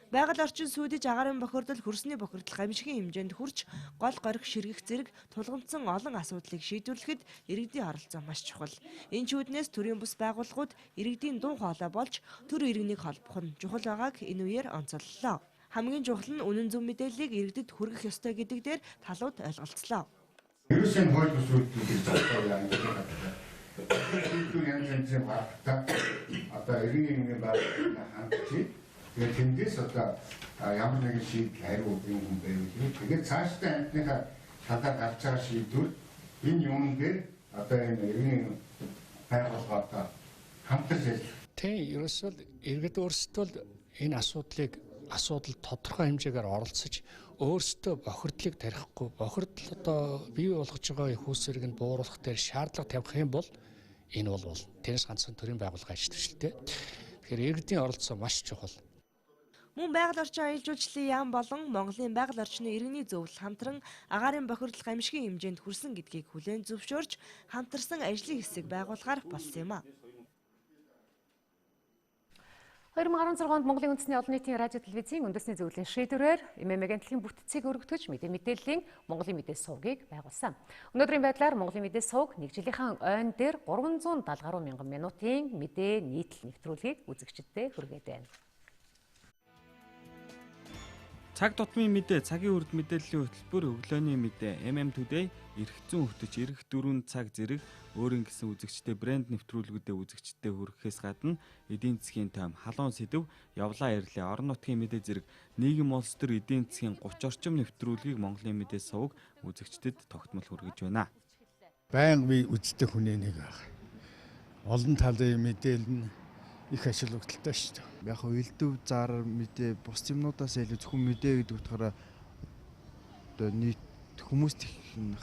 Байгаль орчин сүйдэж агаарын бохирдол, хөрсний бохирдол гамшигын хэмжээнд хүрч гол горих ширгэх зэрэг тулгамдсан олон асуудлыг шийдвэрлэхэд иргэдийн оролцоо маш чухал. Энэ чүүднээс төрийн бус байгууллагууд иргэдийн дуу хоолой болж төр иргэнийг холбох нь чухал байгааг энэ үеэр онцоллоо. Хамгийн чухал нь үнэн зөв мэдээллийг иргэдэд хүргэх ёстой гэдэг дээр талууд ойлголцлоо. Ерөөсөө хууль бус үйлдэлийг зогсоох юм гэдэг. Янз янзын багтаа одоо иргэний нийгмийн байгууллагад хандж. Тэгээд тэндээс одоо ямар нэгэн шийдэл хариу юм хүн байвал тэгээд цаашдаа амьтныхаа талаар гарч байгаа шийдвэр энэ юмн дээр одоо энэ иргэний байгууллага одоо хамтарч ажиллах. Тийм, ерөөсөө иргэд өөрсдөө энэ асуудлыг асуудал тодорхой хэмжээгээр оролцож өөрсдөө бохирдлыг тарихгүй, бохирдол одоо бий болгож байгаа их үүсвэрийг нь бууруулах дээр шаардлага тавих юм бол энэ бол тэрнээс ганцхан төрийн байгууллага ажиллаж шүү дээ. Тэгэхээр иргэдийн оролцоо маш чухал. Мөн байгаль орчин аялал жуулчлалын яам болон Монголын байгаль орчны иргэний зөвлөл хамтран агаарын бохирдол гамшигын хэмжээнд хүрсэн гэдгийг хүлээн зөвшөөрч хамтарсан ажлын хэсэг байгуулахаар болсон юм а. 2016 онд Монголын үндэсний олон нийтийн радио телевизийн үндэсний зөвлөлийн шийдвэрээр ММ агентлагийн бүтцийг өргөтгөж мэдээ мэдээллийн Монголын мэдээ сувгийг байгуулсан. Өнөөдрийн байдлаар Монголын мэдээ сувг нэг жилийнхаа ойн дээр 370 гаруй мянган минутын мэдээ нийтлэл нэвтрүүлгийг үзэгчдэд хүргээд байна. Цаг тутмын мэдээ, цагийн үрд мэдээллийн хөтөлбөр, өглөөний мэдээ, MM Today, эрх зүйн хөтөч, эрх 4 цаг зэрэг өөрийн гэсэн үзэгчтэй брэнд нэвтрүүлгүүдэд үзэгчдэд хүргэхээс гадна эдийн засгийн тойм, халуун сэдэв, явлаа ирлээ, орон нутгийн мэдээ зэрэг нийгэм улс төр эдийн засгийн 30 орчим нэвтрүүлгийг Монголын мэдээ сувг үзэгчдэд тогтмол хүргэж байна. Байнга би үздэг хүний нэг байх. Олон талын мэдээлэл нь их ашиг өгдөлтэй шүү дээ. Яг хөө элдв зар мэдээ бус юмнуудаас илүү зөвхөн мэдээ гэдэг утгаараа одоо нийт хүмүүст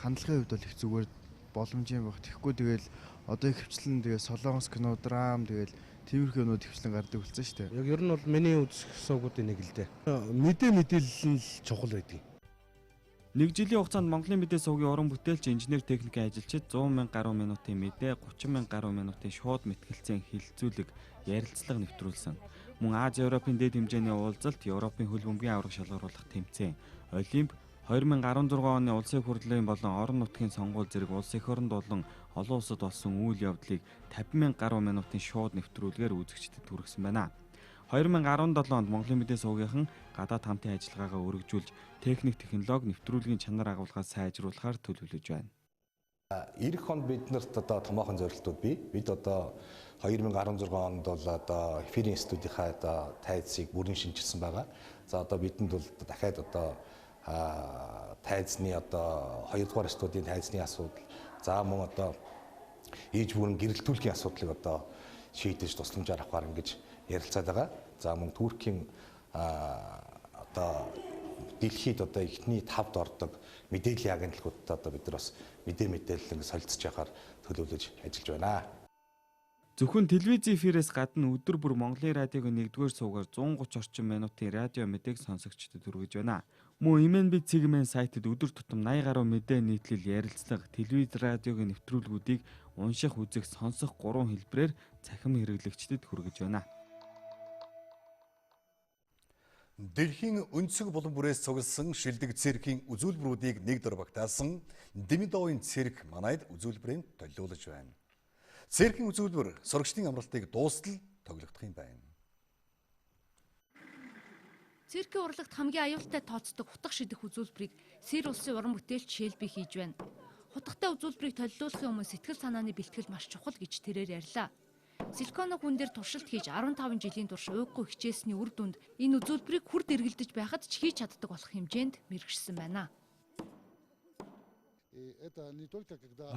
хандлагын хувьд бол их зүгээр боломжийн байх. Тэгэхгүй тэгэл одоо их хвчлэн тэгээ солонгос кино, драм тэгэл тиймэрхүү юмнууд хвчлэн гардаг болсон шүү дээ. Яг ер нь бол миний үзэх суугуудын нэг л дээ. Мэдээ мэдээлэл нь л чухал байдаг. Нэг жилийн хугацаанд Монголын мэдээ сувгийн уран бүтээлч, инженер техникийн ажилчид 100 мянга гаруй минутын мэдээ, 30 мянга гаруй минутын шууд мэтгэлцэн хэлэлцүүлэг, ярилцлага нэвтрүүлсэн. Мөн Ази Европын дээд хэмжээний уулзалт, Европын хөл бөмбөгийн аварга шалгаруулах тэмцээн, Олимп 2016 оны улсын их хурлын болон орон нутгийн сонгуул зэрэг улс эх оронд болон олон улсад болсон үйл явдлыг 50 мянга гаруй минутын шууд нэвтрүүлгээр үзэгчдэд хүргэсэн байна. 2017 онд Монголын мэдээ сувгийнхан гадаад хамтын ажиллагаагаа өргөжүүлж техник технологи нэвтрүүлгийн чанар агуулгаа сайжруулахаар төлөвлөж байна. Ирэх онд биднэрт одоо томоохон зорилтууд бий. Бид одоо 2016 онд бол одоо эфирийн студийнхаа одоо тайзыг бүрэн шинэчилсэн байгаа. За одоо бидэнд бол дахиад одоо тайзны одоо 2 дугаар студийн тайзны асуудал, за мөн одоо ээж бүрэн гэрэлтүүлгийн асуудлыг одоо шийдэж тусламжаар авахар ингэж ярилцаад байгаа. За мөн Туркийн одоо дэлхийд одоо эхний 5-д ордог мэдээллийн агентлагуудтай одоо бид нар бас мэдээлэл ингэ солилцож яхаар төлөвлөж ажиллаж байна. Зөвхөн телевизийн эфирээс гадна өдөр бүр Монголын радиогийн 1-р сувгаар 130 орчим минутын радио мэдээг сонсогчдод хүргэж байна. Мөн MNB Цэгмэн сайтад өдөр тутам 80 гаруй мэдээ нийтлэл, ярилцлага, телевиз радиогийн нэвтрүүлгүүдийг унших, үзэх, сонсох 3 хэлбэрээр цахим хэрэглэгчдэд хүргэж байна. Дэлхийн өнцөг булан бүрээс цугласан шилдэг циркийн үзүүлбэрүүдийг нэг дор багтаасан Демидовын цирк манайд үзүүлбэрийн толиулж байна. Циркийн үзүүлбэр сурагчдын амралтыг дуустал тоглогдох юм байна. Циркийн урлагт хамгийн аюултай тооцдог хутга шидэх үзүүлбэрийг Сэр улсын уран бүтээлч Шелби хийж байна. Хутгатай үзүүлбэрийг толиулахын өмнө сэтгэл санааны бэлтгэл маш чухал гэж тэрээр ярьлаа. Силиконы хүн дээр туршилт хийж 15 жилийн турш уйггүй хичээлсний үр дүнд энэ үзүүлбэрийг хүрд эргэлдэж байхад ч хийж чаддаг болох хэмжээнд мэргэжсэн байна.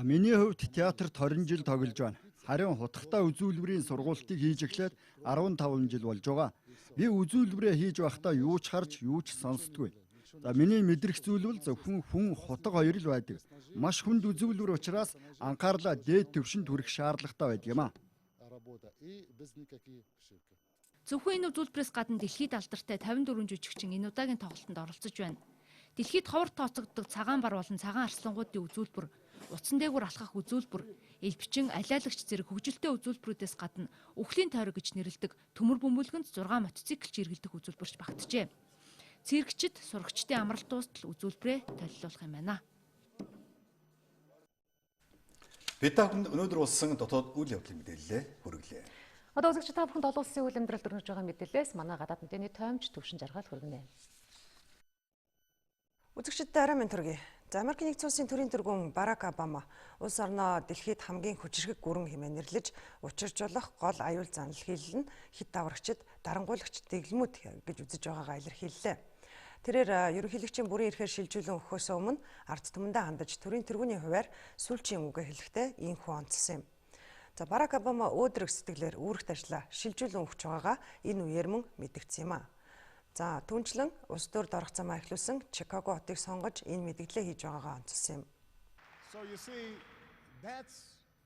Миний хувьд театрт 20 жил тоглож байна. Харин хутгатай үзүүлбэрийн сургуультыг хийж эхлээд 15 жил болж байгаа. Би үзүүлбэрээ хийж байхдаа юу ч харж, юу ч сонсдоггүй. За миний мэдрэх зүйл бол зөвхөн хүн хутга хоёр л байдаг. Маш хүнд үзүүлбэр учраас анхаарлаа дээд түвшинд хүрэх шаардлагатай байдаг юм аа. Зөвхөн энэ үзүүлбэрээс гадна дэлхийд алдартай 54 жүжигчин энэ удаагийн тоглолтод оролцож байна. Дэлхийд ховор тооцогддог цагаан бар болон цагаан арслангуудын үзүүлбэр, утсан дээгүүр алхах үзүүлбэр, элбчин, алиалагч зэрэг хөгжилтэй үзүүлбэрүүдээс гадна үхлийн тойрог гэж нэрлэдэг төмөр бөмбөлгөнд 6 мотоциклч эргэлдэх үзүүлбэрч багтжээ. Циркчид сурагчдын амралт дуустал үзүүлбэрээ толилуулах юм байна. Бид та бүхэнд өнөөдөр болсон дотоод үйл явдлын мэдээлэлээ хүргэлээ. Одоо үзэгч та бүхэнд олон улсын үйл амьдралд өрнөж байгаа мэдээлэлээс манай гадаад мэдээний тоомч Төвшин Жаргал хүргэнэ. Үзэгчдэд орой минь төргий. За Америкийн нэгдсэн улсын төрийн тэргүүн Барак Обама улс орноо дэлхийд хамгийн хүчирхэг гүрэн хэмээн нэрлэж учиржуулах гол аюул занал хийлэл нь хэд даврагчид, дарангуйлагч дэглэмүүд гэж үзэж байгаагаа илэрхийллээ. Тэрээр ерөнхийлөгчийн бүрэн эрхээр шилжүүлэн өгөхөөс өмнө ард түмэндээ хандаж төрийн тэргүүний хувиар сүүлчийн үгээ хэлэхдээ ийхүү онцлсон юм. За Барак Обама өөдрөг сэтгэлээр үүрэгт ажлаа шилжүүлэн өгч байгаагаа энэ үеэр мөн мэдэгдсэн юм а. За түүнчлэн улс төрд орох замаа эхлүүлсэн Чикаго хотыг сонгож энэ мэдгэлээ хийж байгаагаа онцлсон юм.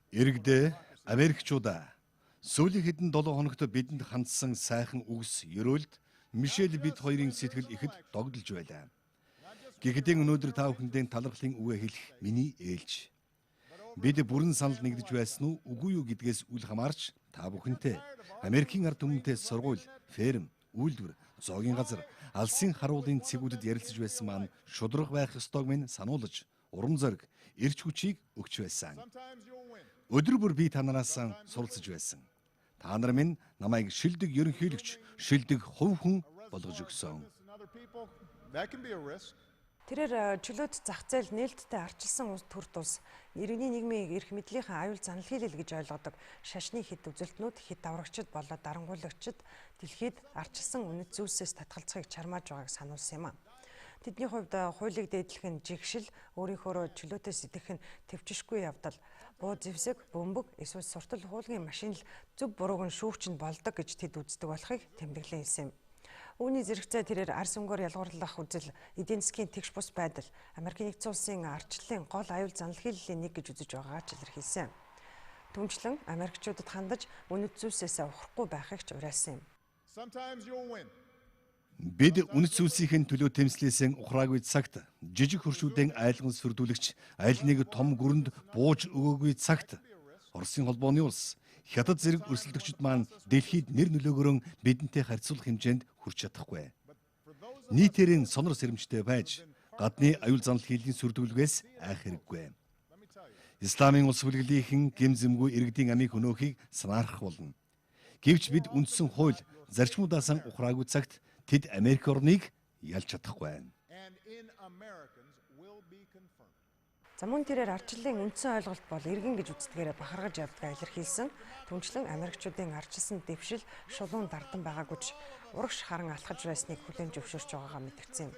Иргэдээ Америкчуудаа сүүлийн хэдэн 7 хоногт бидэнд хандсан сайхан үгс ерөөлд Мишель бид хоёрын сэтгэл ихэд догдолж байлаа. Гэхдээ өнөөдөр та бүхэндээ талархлын үгээ хэлэх миний ээлж. Бид бүрэн санал нэгдэж байсан уу үгүй юу гэдгээс үл хамаарч та бүхэнтэй Америкийн ард түмэнтэй сургууль, ферм, үйлдвэр, зоогийн газар, алсын харуулын цэгүүдэд ярилцаж байсан маань шударга байх ёстойг минь сануулж, урам зориг, эрч хүчийг өгч байсан. Өдөр бүр би та нараас суралцж байсан. Та нар минь намайг шилдэг ерөнхийлөгч, шилдэг хувь хүн болгож өгсөн. Тэрээр чөлөөт зах зээл нээлттэй арчилсан улс төрд улс иргэний нийгмийн эрх мэдлийнхээ аюул занал хийлэл гэж ойлгодог шашны хэд үзэлтнүүд хэд даврагчид болоод дарангуйлагчид дэлхийд арчилсан үнэт зүйлсээс татгалзахыг чармааж байгааг сануулсан юм а. Тэдний хувьд хуулийг дээдлэх нь жигшил, өөрийнхөөрөө чөлөөтэй сэтгэх нь төвчшгүй явдал, буу зэвсэг, бөмбөг эсвэл суртал хуулгийн машин л зөв бурууг нь шүүгч нь болдог гэж тэд үздэг болохыг тэмдэглэн хэлсэн юм. Үүний зэрэгцээ тэрээр арьс өнгөөр ялгуурлах үзэл, эдийн засгийн тэгш бус байдал, Америкийн нэгдсэн улсын ардчлалын гол аюул занал хийллийн нэг гэж үзэж байгаагаа ч илэрхийлсэн. Түүнчлэн Америкчуудад хандаж үнэт зүйлсээсээ ухрахгүй байхыг ч уриалсан юм. Бид үнэт зүйлсийн төлөө тэмцлээсэн ухраагүй цагт жижиг хөршүүдийн айлган сүрдүүлэгч аль нэг том гүрэнд бууж өгөөгүй цагт Оросын холбооны улс Хятад зэрэг өрсөлдөгчд маань дэлхийд нэр нөлөөгөөрөө бидэнтэй харьцуулах хэмжээнд хүрч чадахгүй. Нийтээр нь сонор сэрэмжтэй байж гадны аюул занал хийлийн сүрдүүлгээс айх хэрэггүй. Исламын улс бүлэглийнхэн гэм зэмгүй иргэдийн амийг хөнөөхийг санаарах болно. Гэвч бид үндсэн хууль зарчмуудаасаа ухраагүй цагт тэд Америк орныг ялж чадахгүй. За мөн тэрээр ардчлалын үндсэн ойлголт бол иргэн гэж үздэгээрээ бахаргаж явдгаа илэрхийлсэн. Түнчлэн Америкчуудын ардчилсан дэвшил шулуун дардан байгаагүй ч урагш харан алхаж байсныг хүлээн зөвшөөрч байгаагаа мэдгдсэн юм.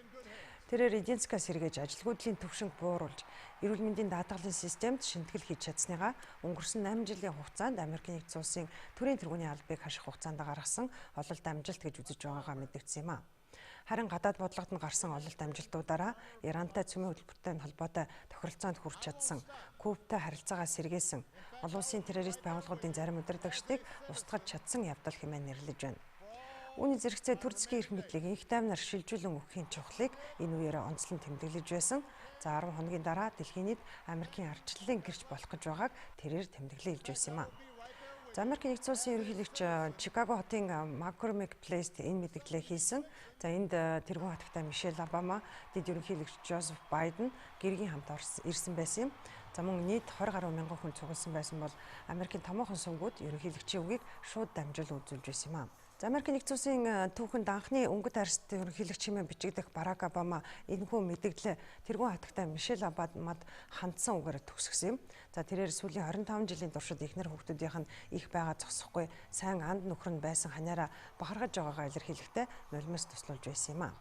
Тэрээр эдийн засгаас сэргээж ажилгүйдлийн түвшинг бууруулж, эрүүл мэндийн даатгалын системд шинэтгэл хийж чадсныгаа өнгөрсөн 8 жилийн хугацаанд Америкийн нэгдсэн улсын төрийн тэргүүний албыг хаших хугацаанд гаргасан ололт амжилт гэж үзэж байгаагаа мэдгдсэн юм а. Харин гадаад бодлогод нь гарсан ололт амжилтуудаараа Ирантай цөмийн хөтөлбөртэй холбоотой тохиролцоонд хүрч чадсан, Кубтай харилцаагаа сэргээсэн, олон улсын террорист байгууллагуудын зарим удирдагчдыг устгаж чадсан явдал хэмээн нэрлэж байна. Үүний зэрэгцээ төр засгийн эрх мэдлийг инх таймнаар шилжүүлэн өгөхийн чухлыг энэ үеэр онцлон тэмдэглэж байсан. За 10 хоногийн дараа дэлхийн нийт Америкийн ардчлалын гэрч болох гэж байгааг тэрээр тэмдэглэн хэлж байсан юм а. За Америкийн нэгдсэн улсын ерөнхийлөгч Чикаго хотын McCormick Place-т энэ мэдээллийг хийсэн. За энд тэргүүн хатагтай Мишель Обама, дэд ерөнхийлөгч Жозеф Байден гэргийн хамт ирсэн байсан юм. За мөн нийт 20 гаруй мянган хүн цугласан байсан бол Америкийн томоохон сувгууд ерөнхийлөгчийн үгийг шууд дамжуул үзүүлж байсан юм а. За Америкийн нэгдсэн улсын түүхэнд анхны өнгөт арьстай ерөнхийлөгч хэмээн бичигдэх Барак Обама энэхүү мэдээлэл тэргүүн хатагтай Мишель Обамад хандсан үгээр төгсгсөн юм. За тэрээр сүүлийн 25 жилийн туршид эхнэр хүүхдүүдийнх нь их байгаа зогсохгүй сайн анд нөхөр нь байсан ханиараа бахархаж байгаагаа илэрхийлэхдээ нулимс туслуулж байсан юм а.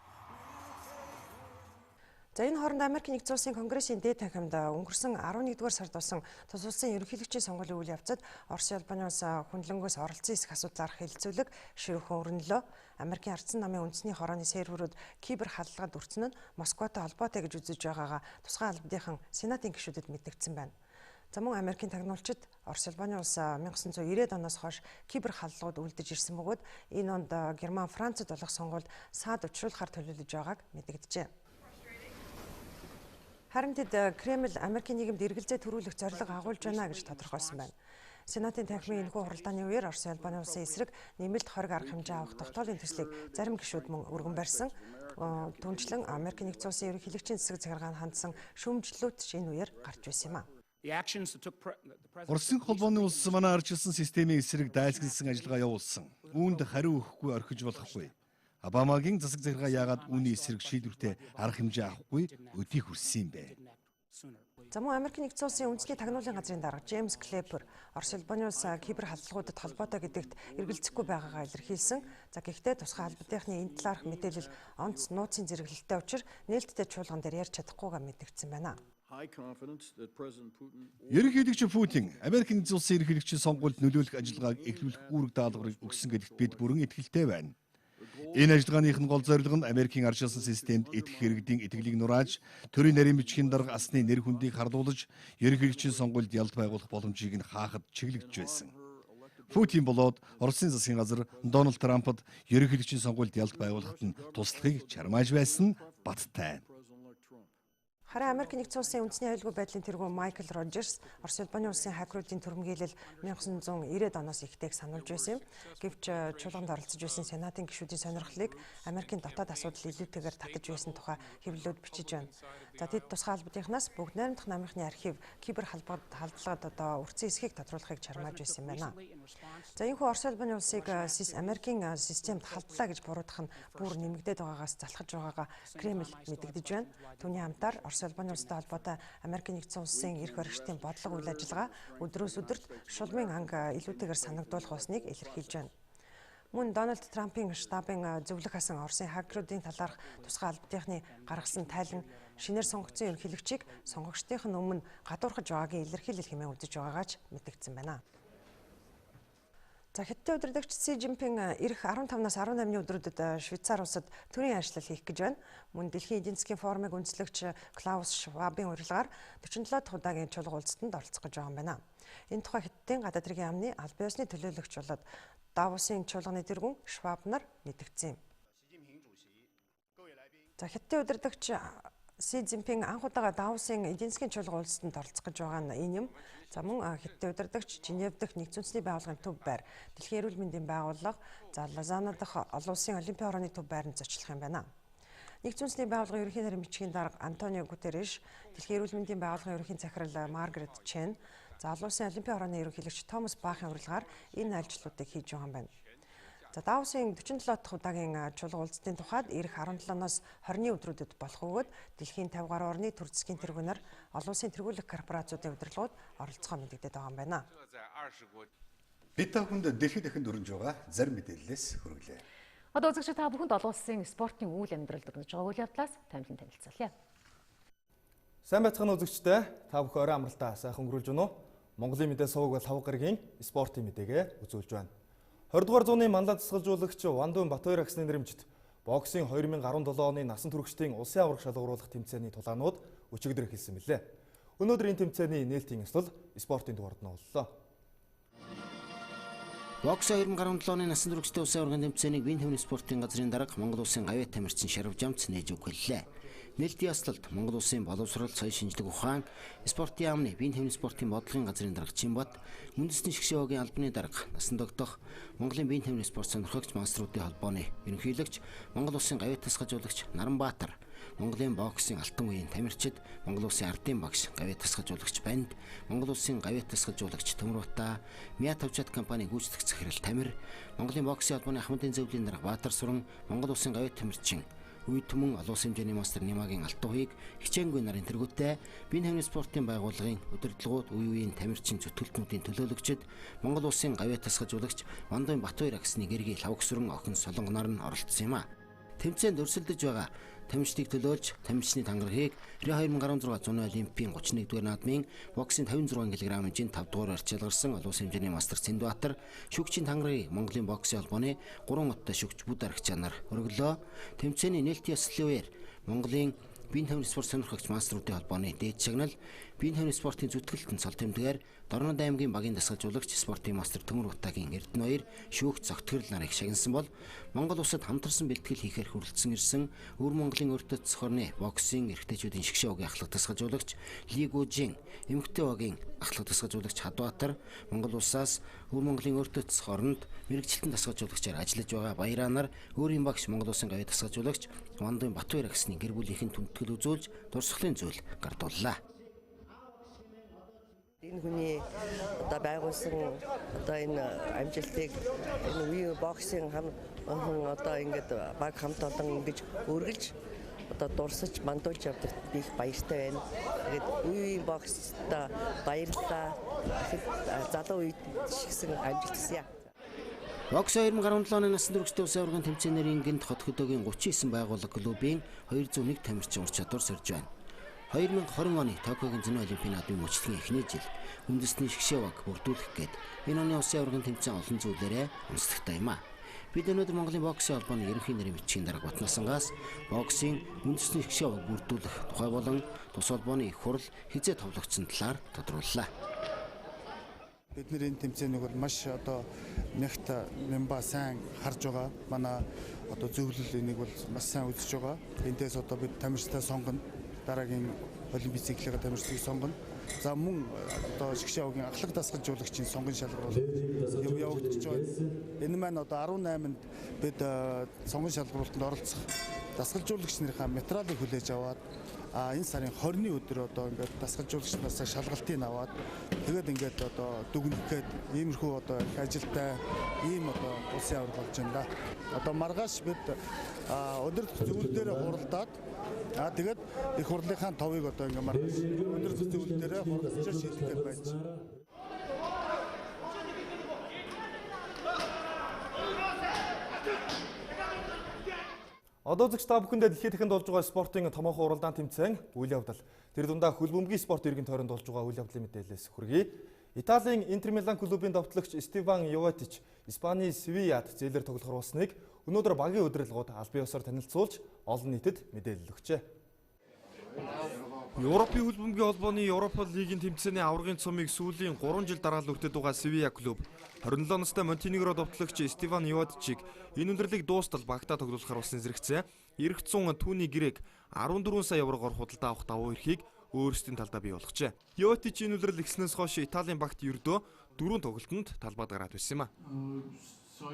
За энэ хооронд Америкийн нэгдсэн улсын Конгрессийн дээд танхимд өнгөрсөн 11-р сард болсон тус улсын ерөнхийлөгчийн сонгуулийн үйл явцад Оросын албаны улс хүндлэнгөөс оролцсон эсэх асуудлаарх хэлэлцүүлэг ширүүхэн өрнөлөө. Америкийн ардсан намын үндэсний хорооны серверүүд кибер халдлагад өртсөн нь Москватай холбоотой гэж үзэж байгаагаа тусгай албадынхан Сенатын гишүүдэд мэдэгдсэн байна. За мөн Америкийн тагнуулчид Орос улбаны улс 1990-ад оноос хойш кибер халдлагууд үлдэж ирсэн бөгөөд энэ онд Герман, Францад болох сонгуульд саад учруулахар төлөвлөж байгааг мэдэгджээ. Харин тэд Кремль Америкийн нийгэмд эргэлзээ төрүүлэх зорилго агуулж байна гэж тодорхойлсон байна. Сенатын танхимын энэхүү хуралдааны үеэр Оросын албаны улсын эсрэг нэмэлт хориг арга хэмжээ авах тогтоолын төслийг зарим гишүүд мөн өргөн барьсан. Түнчлэн Америкийн нэгдсэн улсын ерөнхийлөгчийн засаг захиргаанд хандсан шүүмжлэлүүд ч энэ үеэр гарч байсан юм а. Оросын холбооны улс манай ардчилсан системийн эсрэг дайсагнасан ажиллагаа явуулсан. Үүнд хариу өгөхгүй орхиж болохгүй. Обамагийн засаг захиргаа яагаад үүний эсрэг шийдвэртэй арга хэмжээ авахгүй өдий хүрсэн юм бэ? За мөн Америкийн нэгдсэн улсын үндэсний тагнуулын газрын дарга Джеймс Клепер Орос улбаны улс кибер халдлагуудад холбоотой гэдэгт эргэлзэхгүй байгаагаа илэрхийлсэн. За гэхдээ тусгай албадынхны энэ талаарх мэдээлэл онц нууцын зэрэглэлтэй учир нээлттэй чуулган дээр ярьж чадахгүйгаа мэдэгдсэн байна. Ерөнхийлөгч Путин Америкийн нэгдсэн улсын ерөнхийлөгчийн сонгуульд нөлөөлөх ажиллагааг эхлүүлэх үүрэг даалгаврыг өгсөн гэдэгт бид бүрэн итгэлтэй байна. Энэ ажиллагааных нь гол зорилго нь Америкийн ардчилсан системд итгэх иргэдийн итгэлийг нурааж, төрийн нарийн бичгийн дарга асны нэр хүндийг харлуулж, ерөнхийлөгчийн сонгуульд ялт байгуулах боломжийг нь хаахад чиглэгдэж байсан. Путин болоод Оросын засгийн газар Дональд Трампд ерөнхийлөгчийн сонгуульд ялт байгуулахад нь туслахыг чармааж байсан нь баттай. Харин Америк нэгдсэн улсын үндэсний аюулгүй байдлын тэргүүн Майкл Рожерс Орос улбаны улсын хакеруудын түрэмгийлэл 1990-ад оноос ихтэйг сануулж байсан юм. Гэвч чуулганд оролцож байсан Сенатын гишүүдийн сонирхлыг Америкийн дотоод асуудал илүүтэйгээр татаж байсан тухай хэвлэлүүд бичиж байна. За тэд тусгай албадынхнаас бүгд найрамдах намынхны архив кибер халдлагад одоо үрцэн эсхийг тодруулахыг чармааж байсан юм байна. За энэхүү Орос улбаны улсыг Америкийн системд халдлаа гэж буруутгах нь бүр нэмэгдээд байгаагаас залхаж байгаагаа Кремль мэдэгдэж байна. Түүний хамтаар Орос улбаны улстай холбоотой Америкийн нэгдсэн улсын эрх баригчдын бодлого үйл ажиллагаа өдрөөс өдөрт шулмын анги илүүтэйгээр санагдуулах болсныг илэрхийлж байна. Мөн Дональд Трампын штабын зөвлөх асан Оросын хакеруудын талаарх тусгай албадынхны гаргасан тайлан шинээр сонгогдсон ерөнхийлөгчийг сонгогчдын өмнө гадуурхаж байгаагийн илэрхийлэл хэмээн үзэж байгаагаа ч мэдэгдсэн байна. За Хятадын удирдагч Си Жинпин ирэх 15-наас 18-ны өдрүүдэд Швейцар улсад төрийн ажиллал хийх гэж байна. Мөн дэлхийн эдийн засгийн форумыг үндэслэгч Клаус Швабын урилгаар 47 дахь удаагийн чуулга уулзалтанд оролцох гэж байгаа юм байна. Энэ тухай Хятадын гадаад хэргийн яамны албан ёсны төлөөлөгч болоод Давосын чуулганы тэргүүн Шваб нар мэдэгдсэн юм. За Хятадын удирдагч Си Цзиньпин анх удаага Давосын эдийн засгийн чуулга уулзалтанд оролцох гэж байгаа нь энэ юм. За мөн Хятадын удирдагч Женев дэх нэгдсэн үндэсний байгууллагын төв байр, Дэлхийн эрүүл мэндийн байгууллага, за Лозанна дахь олон улсын олимпийн хорооны төв байранд зочлох юм байна. Нэгдсэн үндэсний байгууллагын ерөнхий нарийн бичгийн дарга Антонио Гутерреш, Дэлхийн эрүүл мэндийн байгууллагын ерөнхий захирал Маргарет Чен, за олон улсын олимпийн хорооны ерөнхийлөгч Томас Бахын урилгаар энэ айлчлалуудыг хийж байгаа юм байна. За Давосын 47 дахь удаагийн чуулга уулзалтын тухайд ирэх 17-оос 20-ны өдрүүдэд болох бөгөөд дэлхийн 50 гаруй орны төр засгийн тэргүүнээр олон улсын тэргүүлэх корпорациудын удирдлагууд оролцохоо мэдэгдээд байгаа юм байна. Бид та бүхэнд дэлхийд дахинд өрнөж байгаа зарим мэдээллээс хүргэлээ. Одоо үзэгч та бүхэнд олон улсын спортын үйл амьдралд өрнөж байгаа үйл явдлаас томилон танилцуулъя. Сайн байцгаана үзэгчдээ. Та бүхэн орой амралтаа сайхан өнгөрүүлж байна уу? Монголын мэдээ суваг бол хавга гарагийн спортын мэдээгээ үзүүлж байна. 20 дугаар зууны манлай дасгалжуулагч Вандун Батбаяр агсны нэрэмжит боксын 2017 оны насан туршидын улсын аварга шалгаруулах тэмцээний тулаанууд өчигдөр эхэлсэн мэлээ. Өнөөдөр энэ тэмцээний нээлтийн ёслол спортын дугаард нь боллоо. Бокс 2017 оны насан туршидын улсын аваргын тэмцээнийг Вин хэвний спортын газрын дарга Монгол улсын гавьяат тамирчин Шарвжамц нээж өгөллээ. Нээлтийн ёслолд Монгол улсын боловсрол, соёл шинжлэх ухаан, спортын яамны Вин хэвний спортын бодлогын газрын дарга Чинбат, үндэсний шгшээ багийн албаны дарга насан тогтох, Монголын Вин хэвний спорт сонирхогч маструудын холбооны ерөнхийлөгч, Монгол улсын гавьяат тасгалжуулагч Наранбаатар, Монголын боксын алтан үеийн тамирчид, Монгол улсын ардын багш, гавьяат тасгалжуулагч Банд, Монгол улсын гавьяат тасгалжуулагч Төмөрбата, Миа тавчат компани гүйцэтгэх захирал Тамир, Монголын боксын холбооны Ахмадын зөвлөлийн дарга Баатар Суран, Монгол улсын гавьяат тамирчин Үе түмэн олон улсын хэмжээний мастер Нимагийн алтан хуйг хичээнгүй нарын тэргүүтэй Бие тавны спортын байгууллагын удирдлагууд үе үеийн тамирчин зүтгэлтнүүдийн төлөөлөгчд Монгол улсын гавьяат тасгалжуулагч Вандун Батбаяр агсны гэргий Лавгсүрэн охин Солонгоноор нь оролцсон юм а. Тэмцээнд өрсөлдөж байгаа тамирчдыг төлөөлж тамирчны тангарахыг Рио 2016 зуны олимпийн 31-р наадмын боксын 56 кг хэмжээнд 5 дугаар арчилгарсан олон улсын хэмжээний мастер Цэндбаатар шүүгчийн тангарахыг Монголын боксын холбооны 3 оттой шүүгч Бүд Арагчаанаар өргөлөө. Тэмцээний нээлтийн ёслолын үеэр Монголын Биеийн тавны спорт сонирхогч маструудын холбооны дээд шагнал биеийн тавны спортын зүтгэлтэн цол тэмдгээр Дорнод аймгийн багийн дасгалжуулагч спортын мастер Төмөр Утагийн Эрдэнэ хоёр шүүгч Зогтгөрл нарыг шагнасан бол Монгол улсад хамтарсан бэлтгэл хийхээр хүрэлцэн ирсэн Өвөр Монголын өртөө цохорны боксын эрэгтэйчүүдийн шгшээ багийн ахлах дасгалжуулагч Ли Гүжин, эмэгтэй багийн ахлах дасгалжуулагч Хадбаатар, Монгол улсаас Өвөр Монголын өртөө цохорнд мэргэжилтэн дасгалжуулагчаар ажиллаж байгаа Баяраа нар өөрийн багш Монгол улсын гавьяат дасгалжуулагч Вандун Батбаяр агсны гэр бүлийнхэн түнтгэл үзүүлж дурсгалын зүйл гардууллаа. Энэ хүний одоо байгуулсан одоо энэ амжилтыг энэ үеийн боксын хам одоо ингээд баг хамт олон ингэж үргэлж одоо дурсаж мандуулж явдаг би их баяртай байна. Тэгээд үеийн бокстой баярлалаа. Залуу үед шигсэн амжилт хүсье. Бокс 2017 оны насан туршидын улсын аваргын тэмцээнээр ингэнд хот хөдөөгийн 39 байгууллага клубын 201 тамирчин ур чадвар сорж байна. 2020 оны Токиогийн зөнийн олимпийн наадмын мөчлөгийн эхний жил үндэсний шгшээ баг бүрдүүлэх гээд энэ оны улсын аваргын тэмцээн олон зүйлээрээ онцлогтой юм а. Бид өнөөдөр Монголын боксын холбооны ерөнхий нэрийн бичгийн дарга Батнасангаас боксын үндэсний шгшээ баг бүрдүүлэх тухай болон тус холбооны их хурл хэзээ товлогдсон талаар тодрууллаа. Бид нэр энэ тэмцээнийг бол маш одоо нэгт нямба сайн харж байгаа. Манай одоо зөвлөл энийг бол маш сайн үзэж байгаа. Эндээс одоо бид тамирчдаа сонгоно. Дараагийн олимпийн циклээр тамирчдыг сонгоно. За мөн одоо шгшээ багийн ахлах дасгалжуулагчийн сонгон шалгаруулалт юм явагдаж байна. Энэ маань одоо 18-нд бид сонгон шалгаруулалтанд оролцох дасгалжуулагч нарынхаа материалыг хүлээж аваад энэ сарын 20-ны өдөр одоо ингээд дасгалжуулагчнаасаа шалгалтыг аваад тэгээд ингээд одоо дүгнэх гээд иймэрхүү одоо их ажилтай ийм одоо улсын аварга болж байна да. Одоо маргааш бид өдөр зөвлөл дээр хуралдаад тэгээд их хурлынхаа товыг одоо ингээд маргааш өдөр зөвлөл дээр хуралдаж шийдэх гээд байж. Одоо үзэгч та бүхэндээ дэлхийд дахинд болж байгаа спортын томоохон уралдаан тэмцээн үйл явдал. Тэр дундаа хөл бөмбөгийн спорт иргэн тойронд болж байгаа үйл явдлын мэдээлэлээс хүргэе. Италийн Интер Милан клубын довтлогч Стиван Йоветич Испаний Севильяд зээлээр тоглохоор болсныг өнөөдөр багийн удирдлагууд албан ёсоор танилцуулж олон нийтэд мэдээлэл өгчээ. Европын хөл бөмбөгийн холбооны Европа лигийн тэмцээний аваргын цомыг сүүлийн 3 жил дараалал өртөд байгаа Севилья клуб 27 настай Монтенегро довтлогч Стиван Йоветичийг энэ өндөрлөг дуустал багтаа тоглуулахар болсон зэрэгцээ. Ирэх зун түүний гэрээг 14 сая еврогоор худалдаа авах давуу эрхийг өөрсдийн талдаа бий болгожээ. Йоветич энэ үлрэл ихснээс хойш Италийн багт ердөө 4 тоглолтод талбайд гараад байсан юм а.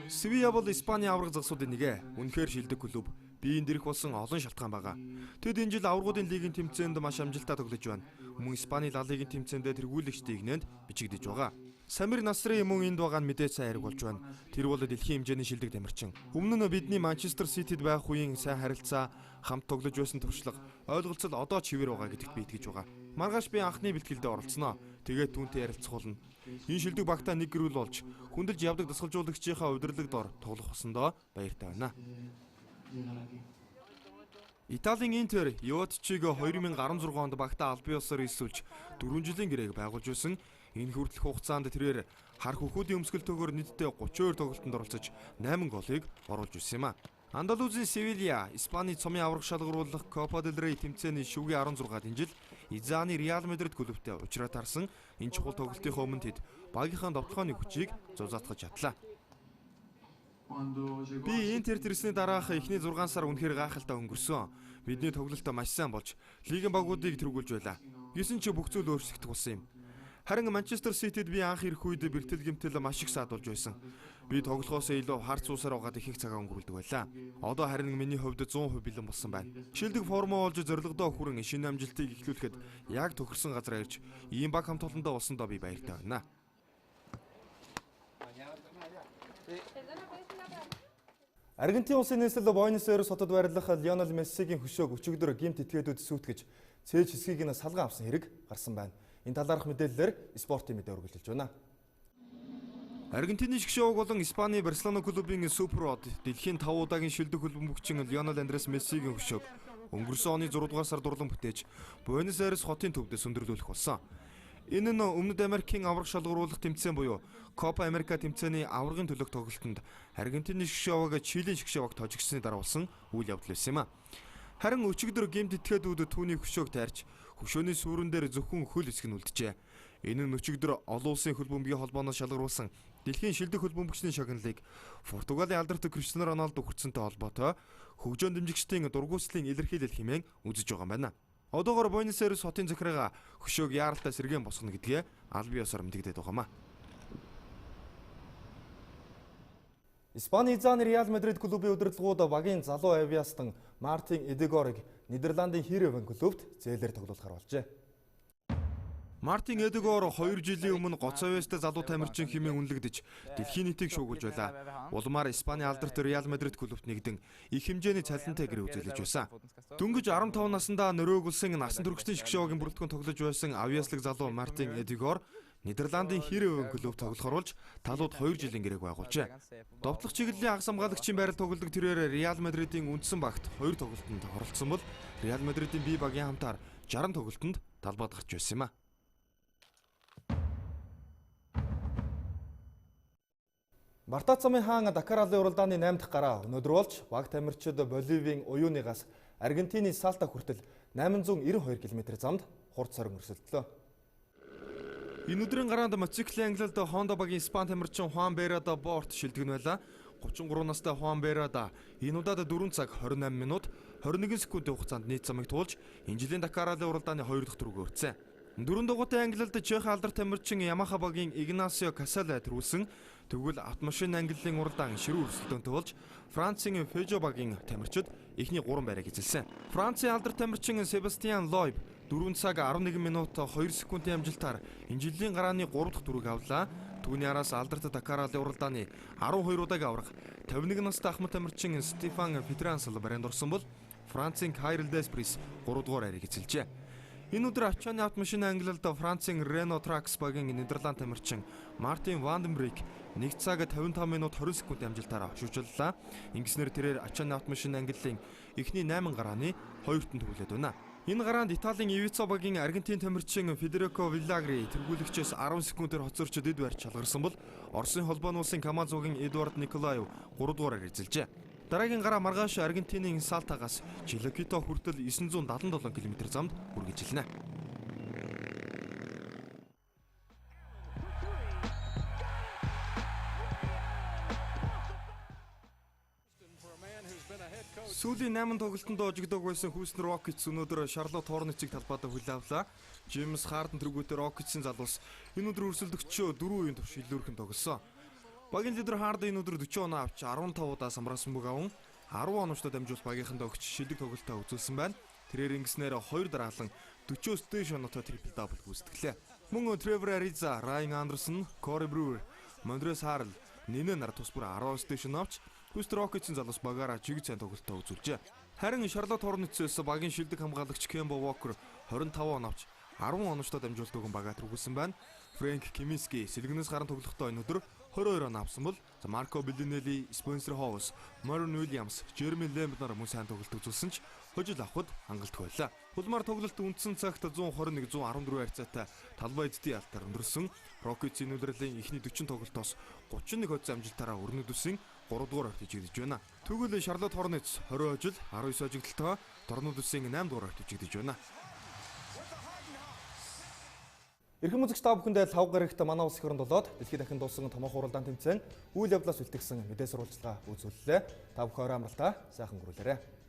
Севилья бол Испаний аварга загсуудын нэг. Үнэхээр шилдэг клуб. Биеинд ирэх болсон олон шалтгаан байгаа. Тэд энэ жил аваргуудын лигийн тэмцээнд маш амжилттай тоглож байна. Мөн Испаний Ла Лигийн тэмцээндээ тэргүүлэгчдийн игнэнд бичигдэж байгаа. Самир Насри мөн энд байгаа нь мэдээж сайн хэрэг болж байна. Тэр бол дэлхийн хэмжээний шилдэг тамирчин. Өмнө нь бидний Манчестер Ситид байх үеийн сайн харилцаа, хамт тоглож байсан туршлага, ойлголцол одоо ч хэвээр байгаа гэдэгт би итгэж байгаа. Маргааш би анхны бэлтгэлдээ оролцсноо. Тэгээд түүнтэй ярилцах болно. Энэ шилдэг багтаа нэг гэрүүл болж хүндэлж явдаг дасгалжуулагчийнхаа удирдлага дор тоглох болсондоо баяртай байна. Италийн Интер Йотчиг 2016 онд багтаа албан ёсоор элсүүлж 4 жилийн гэрээг байгуулж байсан. Энэ хүртэлх хугацаанд тэрээр хар хөхүүдийн өмсгөлтөөр нийтдээ 32 тоглолтод оролцож 8 голыг оруулж ирсэн юм а. Андалузийн Севилья Испани цомын аварга шалгаруулах Копа дель Рей тэмцээний шүгээн 16-ад энэ жил Изаны Реал Мадрид клубтэй уулзраа таарсан. Энэ чухал тоглолтынхоо өмнө тэд багийнхаа довтлооны хүчийг зузаатгаж чадлаа. Би Интерт ирсний дараах эхний 6 сар үнэхээр гайхалтай өнгөрсөн. Бидний тоглолт маш сайн болж лигийн багуудыг тэргүүлж байлаа. Гэсэн чи бүх зүйл өөрчлөгдөх болсон юм. Харин Манчестер Ситид би анх ирэх үед бэртэл гэмтэл маш их саадулж байсан. Би тоглохоос илүү харц уусаар байгаад их их цагаа өнгөрүүлдэг байлаа. Одоо харин миний хувьд 100% бэлэн болсон байна. Шилдэг формоо олж зорилгодоо хүрэн шинэ амжилтыг эхлүүлэхэд яг тохирсон газар ирж ийм баг хамт олондоо болсондоо би баяртай байна. Аргентин улсын нийслэл Буэнос Айрес хотод байрлах Лионел Мессигийн хөшөөг өчигдөр гэмт этгээдүүд сүйтгэж цээж хэсгийг нь салган авсан хэрэг гарсан байна. Энэ талаарх мэдээллээр спортын мэдээ үргэлжилж байна. Аргентины шгшээг болон Испани Барселона клубын Супер Од дэлхийн 5 удаагийн шилдэг хөлбөмбөгчин Лионел Андрес Мессигийн хөшөөг өнгөрсөн оны 6 дугаар сар дурлан бүтээж Буэнос Айрес хотын төвдөөс өндөрлүүлэх болсон. Энэ нь Өмнөд Америкийн аварга шалгаруулах тэмцээн буюу Копа Америка тэмцээний аваргын төлөх тоглолтод Аргентины шгшээг Чилийн шгшээг тожигсны дараа болсон үйл явдал байсан юм а. Харин өчигдөр гэмт этгээдүүд түүний хөшөөг тайрч хөшөөний сүүрэн дээр зөвхөн хөл хэсэг нь үлджээ. Энэ нь өчигдөр олон улсын хөл бөмбөгийн холбооноос шалгаруулсан дэлхийн шилдэг хөл бөмбөгчдийн шагналыг Португалийн алдарт Криштиано Роналдо хүртсэнтэй холбоотой хөгжөөн дэмжигчдийн дургуутслын илэрхийлэл хэмээн үзэж байгаа юм байна. Одоогоор Буэнос Айрес хотын захиргаа хөшөөг яаралтай сэргээн босгоно гэдгээ албан ёсоор мэдэгдээд байгаа юм а. Испани Изаны Реал Мадрид клубын удирдлагууд багийн залуу авиастан Мартин Эдегорыг Нидерландын Херевен клубт зээлээр тоглуулахар болжээ. Мартин Эдегор 2 жилийн өмнө гоц авиастай залуу тамирчин хэмээн үнэлэгдэж дэлхийн нийтийг шүүгүүлж байлаа. Улмаар Испани алдарт Реал Мадрид клубт нэгдэн их хэмжээний цалинтай гэрээ үзүүлж байсан. Дөнгөж 15 наснда Норвег улсын насан туршидын шгшээгийн бүрэлдэхүүн тоглож байсан авиаслаг залуу Мартин Эдегор Нидерландын Херевен клуб тоглохоор болж талууд 2 жилийн гэрээг байгуулжээ. Довтлох чиглэлийн хагас хамгаалагчийн байрал тоглодог тэрээр Реал Мадридын үндсэн багт 2 тоглолтод оролцсон бол Реал Мадридын бие багийн хамтаар 60 тоглолтод талбайд гарч байсан юм а. Бартаа замын хаан Дакар ралли уралдааны 8 дахь гараа өнөөдөр болж баг тамирчид Боливийн Уюнигаас Аргентины Салта хүртэл 892 км замд хурд сорин өрсөлдлөө. Энэ өдрийн гараанд мотоциклийн ангилалд Honda багийн Испани тамирчин Хуан Берада Борт шилдэг нь байлаа. 33 настай Хуан Берада энэ удаад 4 цаг 28 минут 21 секундын хугацаанд нийт замыг туулж энэ жилийн Дакар ралли уралдааны 2 дахь түрүүгээ өртсөн. Дөрөв дугуйтай ангилалд Чех алдар тамирчин Ямаха багийн Игнасио Касале төрүүлсэн. Тэгвэл автомашин ангиллын уралдаан ширүүн өрсөлдөөнтэй болж Францын Peugeot багийн тамирчид эхний 3 байрыг эзэлсэн. Францын алдар тамирчин Себастьян Лойб 4 цаг 11 минут 2 секундын амжилтаар энэ жилийн гарааны 3 дахь түрүүг авлаа. Түүний араас алдарт Дакар ралли уралдааны 12 удаагийн аварга 51 настай ахмад тамирчин Стефан Петрансел барианд орсон бол Францын Кайрл Десприс 3 дугаар байрыг эзэлжээ. Энэ өдөр ачааны автомашин ангилалд Францын Renault Trucks багийн Нидерланд тамирчин Мартин Ванденбрик 1 цаг 55 минут 20 секундын амжилтаар хошуучлаа. Ингэснээр тэрээр ачааны автомашин ангиллын эхний 8 гарааны 2-т нь төвлөд байна. Энэ гараанд Италийн Ивица багийн Аргентин тамирчин Федерико Виллагри тэргүүлэгчээс 10 секундээр хоцорч дэд байрч шалгарсан бол Оросын холбооны улсын Камаз багийн Эдуард Николаев 3 дугаараар эзэлжээ. Дараагийн гараа маргааш Аргентинийн Салтагаас Чилокито хүртэл 977 км замд үргэлжилнэ. Сүүлийн 8 тоглолтод ожигдог байсан Houston Rockets өнөөдөр Charlotte Hornets-ыг талбайдаа хүлээн авлаа. James Harden тэргүүтээ Rockets-ийн залуус энэ өдөр өрсөлдөгчөө 4 үеийн турш илүүрхэн тоглосон. Багийн лидер Harden энэ өдөр 40 оноо авч 15 удаа самраасан бүг аван 10 оновчтой дамжуулах багийнхандаа өгч шилдэг тоглолтоо үзүүлсэн байна. Тэрээр ингэснээр 2 дараалан 40-оос дээш оноотой трипл дабл гүйцэтгэлээ. Мөн Тревор Ариза, Райан Андерсон, Кори Брюер, Мондрес Харл, Нинэ нар тус бүр 19 дэшин авч Houston Rockets-ийн залуус багаараа жиг сайн тоглолтоо үзүүлжээ. Харин Charlotte Hornets-ээс багийн шилдэг хамгаалагч Kemba Walker 25 он авч 10 оновчтой дамжуулалт өгөн багаа тэргүүлсэн байна. Фрэнк Кимински сэлгэнээс гарan тоглохдоо энэ өдөр 22 он авсан бол Марко Беллинелли, Спенсер Хоус, Морн Уильямс, Жереми Лэмб нар мөн сайн тоглолт үзүүлсэн ч хожил авахд хангалтгүй байлаа. Хулмаар тоглолт үндсэн цагт 121-114 харьцаатай талбай эзэдийн ялтаар өндөрсөн Rockets-ийн удирдлагын эхний 40 тоглолтоос 31 хоцсон амжилтаараа өрнөд үсийн 3 дугаар ойрт ижигдэж байна. Тэгвэл Charlotte Hornets 20 хожил 19 хожигдолтойгоо дорнод үсийн 8 дугаар ойрт ижигдэж байна. Эрхэм үзэгч та бүхэндээ лав гарагт манай улс их оронд болоод дэлхийд дахин дууссан томоохон уралдаан тэмцээн үйл явдлаас үлдгэсэн мэдээ сурвалжлага үзүүллээ. Та бүхэн орой амралтаа сайхан өнгөрүүлээрэй.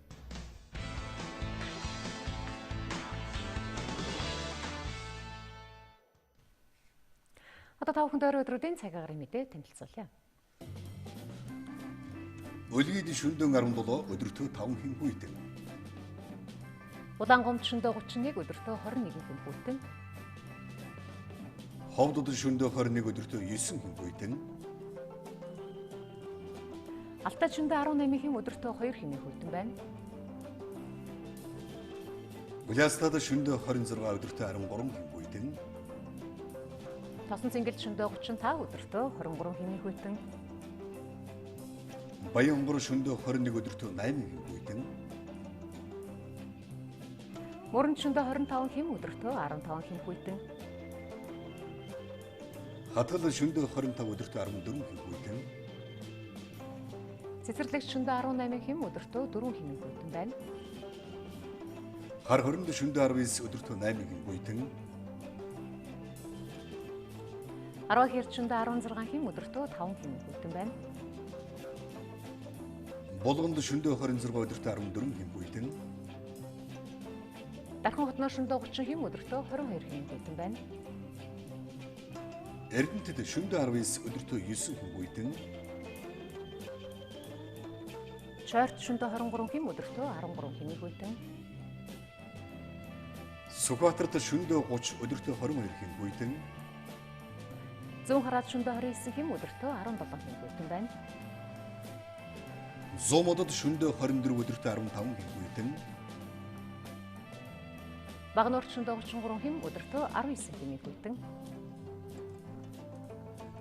Одоо та бүхэнд орой өдрүүдийн цаг агаарын мэдээ танилцуулъя. Өлгийд шөнөдөн 17, өдөртөө 5 хэн хүйтэн. Улаангумд шөнөдөө 31, өдөртөө 21 хэн хүйтэн. Ховдод шөнөдөө 21, өдөртөө 9 хэн хүйтэн. Алтай шөнөдөө 18 хэн, өдөртөө 2 хэмээн хүйтэн байна. Улаастад шөнөдөө 26, өдөртөө 13 хэн хүйтэн. Тосон цэнгэлд шөнөдөө 35, өдөртөө 23 хэмээн хүйтэн. Баян онгор шөнөдөө 21, өдөртөө 8 хэн хүйтэн. Мөрөнд шөнөдөө 25 хэм, өдөртөө 15 хэм хүйтэн. Хатгал шөнөдөө 25, өдөртөө 14 хэм хүйтэн. Цэцэрлэгт шөнөдөө 18 хэм, өдөртөө 4 хэмээн хүйтэн байна. Хар хоринд шөнөдөө 19, өдөртөө 8 хэм хүйтэн. Арвахэрт шөнөдөө 16 хэм, өдөртөө 5 хэмээн хүйтэн байна. Булганд шөнөдөө 26, өдөртөө 14 хэм хүйтэн. Дархан хотноо шөнөдөө 30 хэм, өдөртөө 22 хэм хүйтэн байна. Эрдэнэтэд шөнөдөө 19, өдөртөө 9 хэм хүйтэн. Чойрт шөнөдөө 23 хэм, өдөртөө 13 хэмээн хүйтэн. Сүхбаатарт шөнөдөө 30, өдөртөө 22 хэм хүйтэн. Зүүн хараат шөнөдөө 29 хэм, өдөртөө 17 хэм хүйтэн байна. Зуумодод шөнөдөө 24, өдөртөө 15 хэм хүйтэн. Багнуурт шөнөдөө 33 хэм, өдөртөө 19 хэмээн хүйтэн.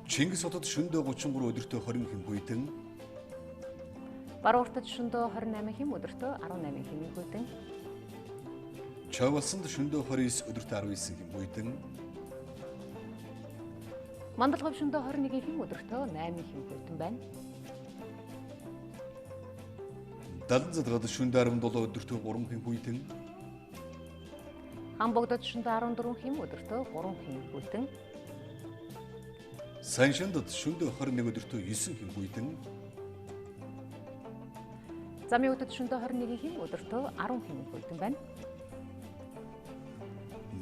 Чингис хотод шөнөдөө 33, өдөртөө 20 хэм хүйтэн. Барууртад шөнөдөө 28 хэм, өдөртөө 18 хэмээн хүйтэн. Чойволсонд шөнөдөө 29, өдөртөө 19 хэм хүйтэн. Мандалговь шөнөдөө 21 хэм, өдөртөө 8 хэм хүйтэн байна. Далан задгад шөнөдөө 17, өдөртөө 3 хэм хүйтэн. Хамбогдод шөнөдөө 14 хэм, өдөртөө 3 хэм хүйтэн. Саншиндад шөнөдөө 21, өдөртөө 9 хэм хүйтэн. Замын өдөд шөнөдөө 21 хэм, өдөртөө 10 хэм хүйтэн байна.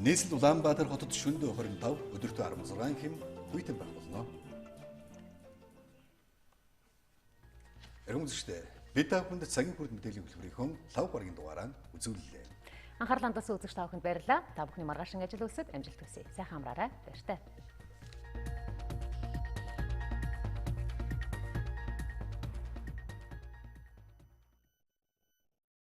Нийслэл Улаанбаатар хотод шөнөдөө 25, өдөртөө 16 хэм хүйтэн байх болно. Эрхэм үзэгчдээ, бид та бүхэнд цагийн хүрд мэдээллийн хөтөлбөрийнхөө лав гарагийн дугаараа үзүүллээ. Анхаарал хандуулсан үзэгч та бүхэнд баярлалаа. Та бүхний маргаашин ажил үйлсэд амжилт хүсье. Сайхан амраарай. Баяртай.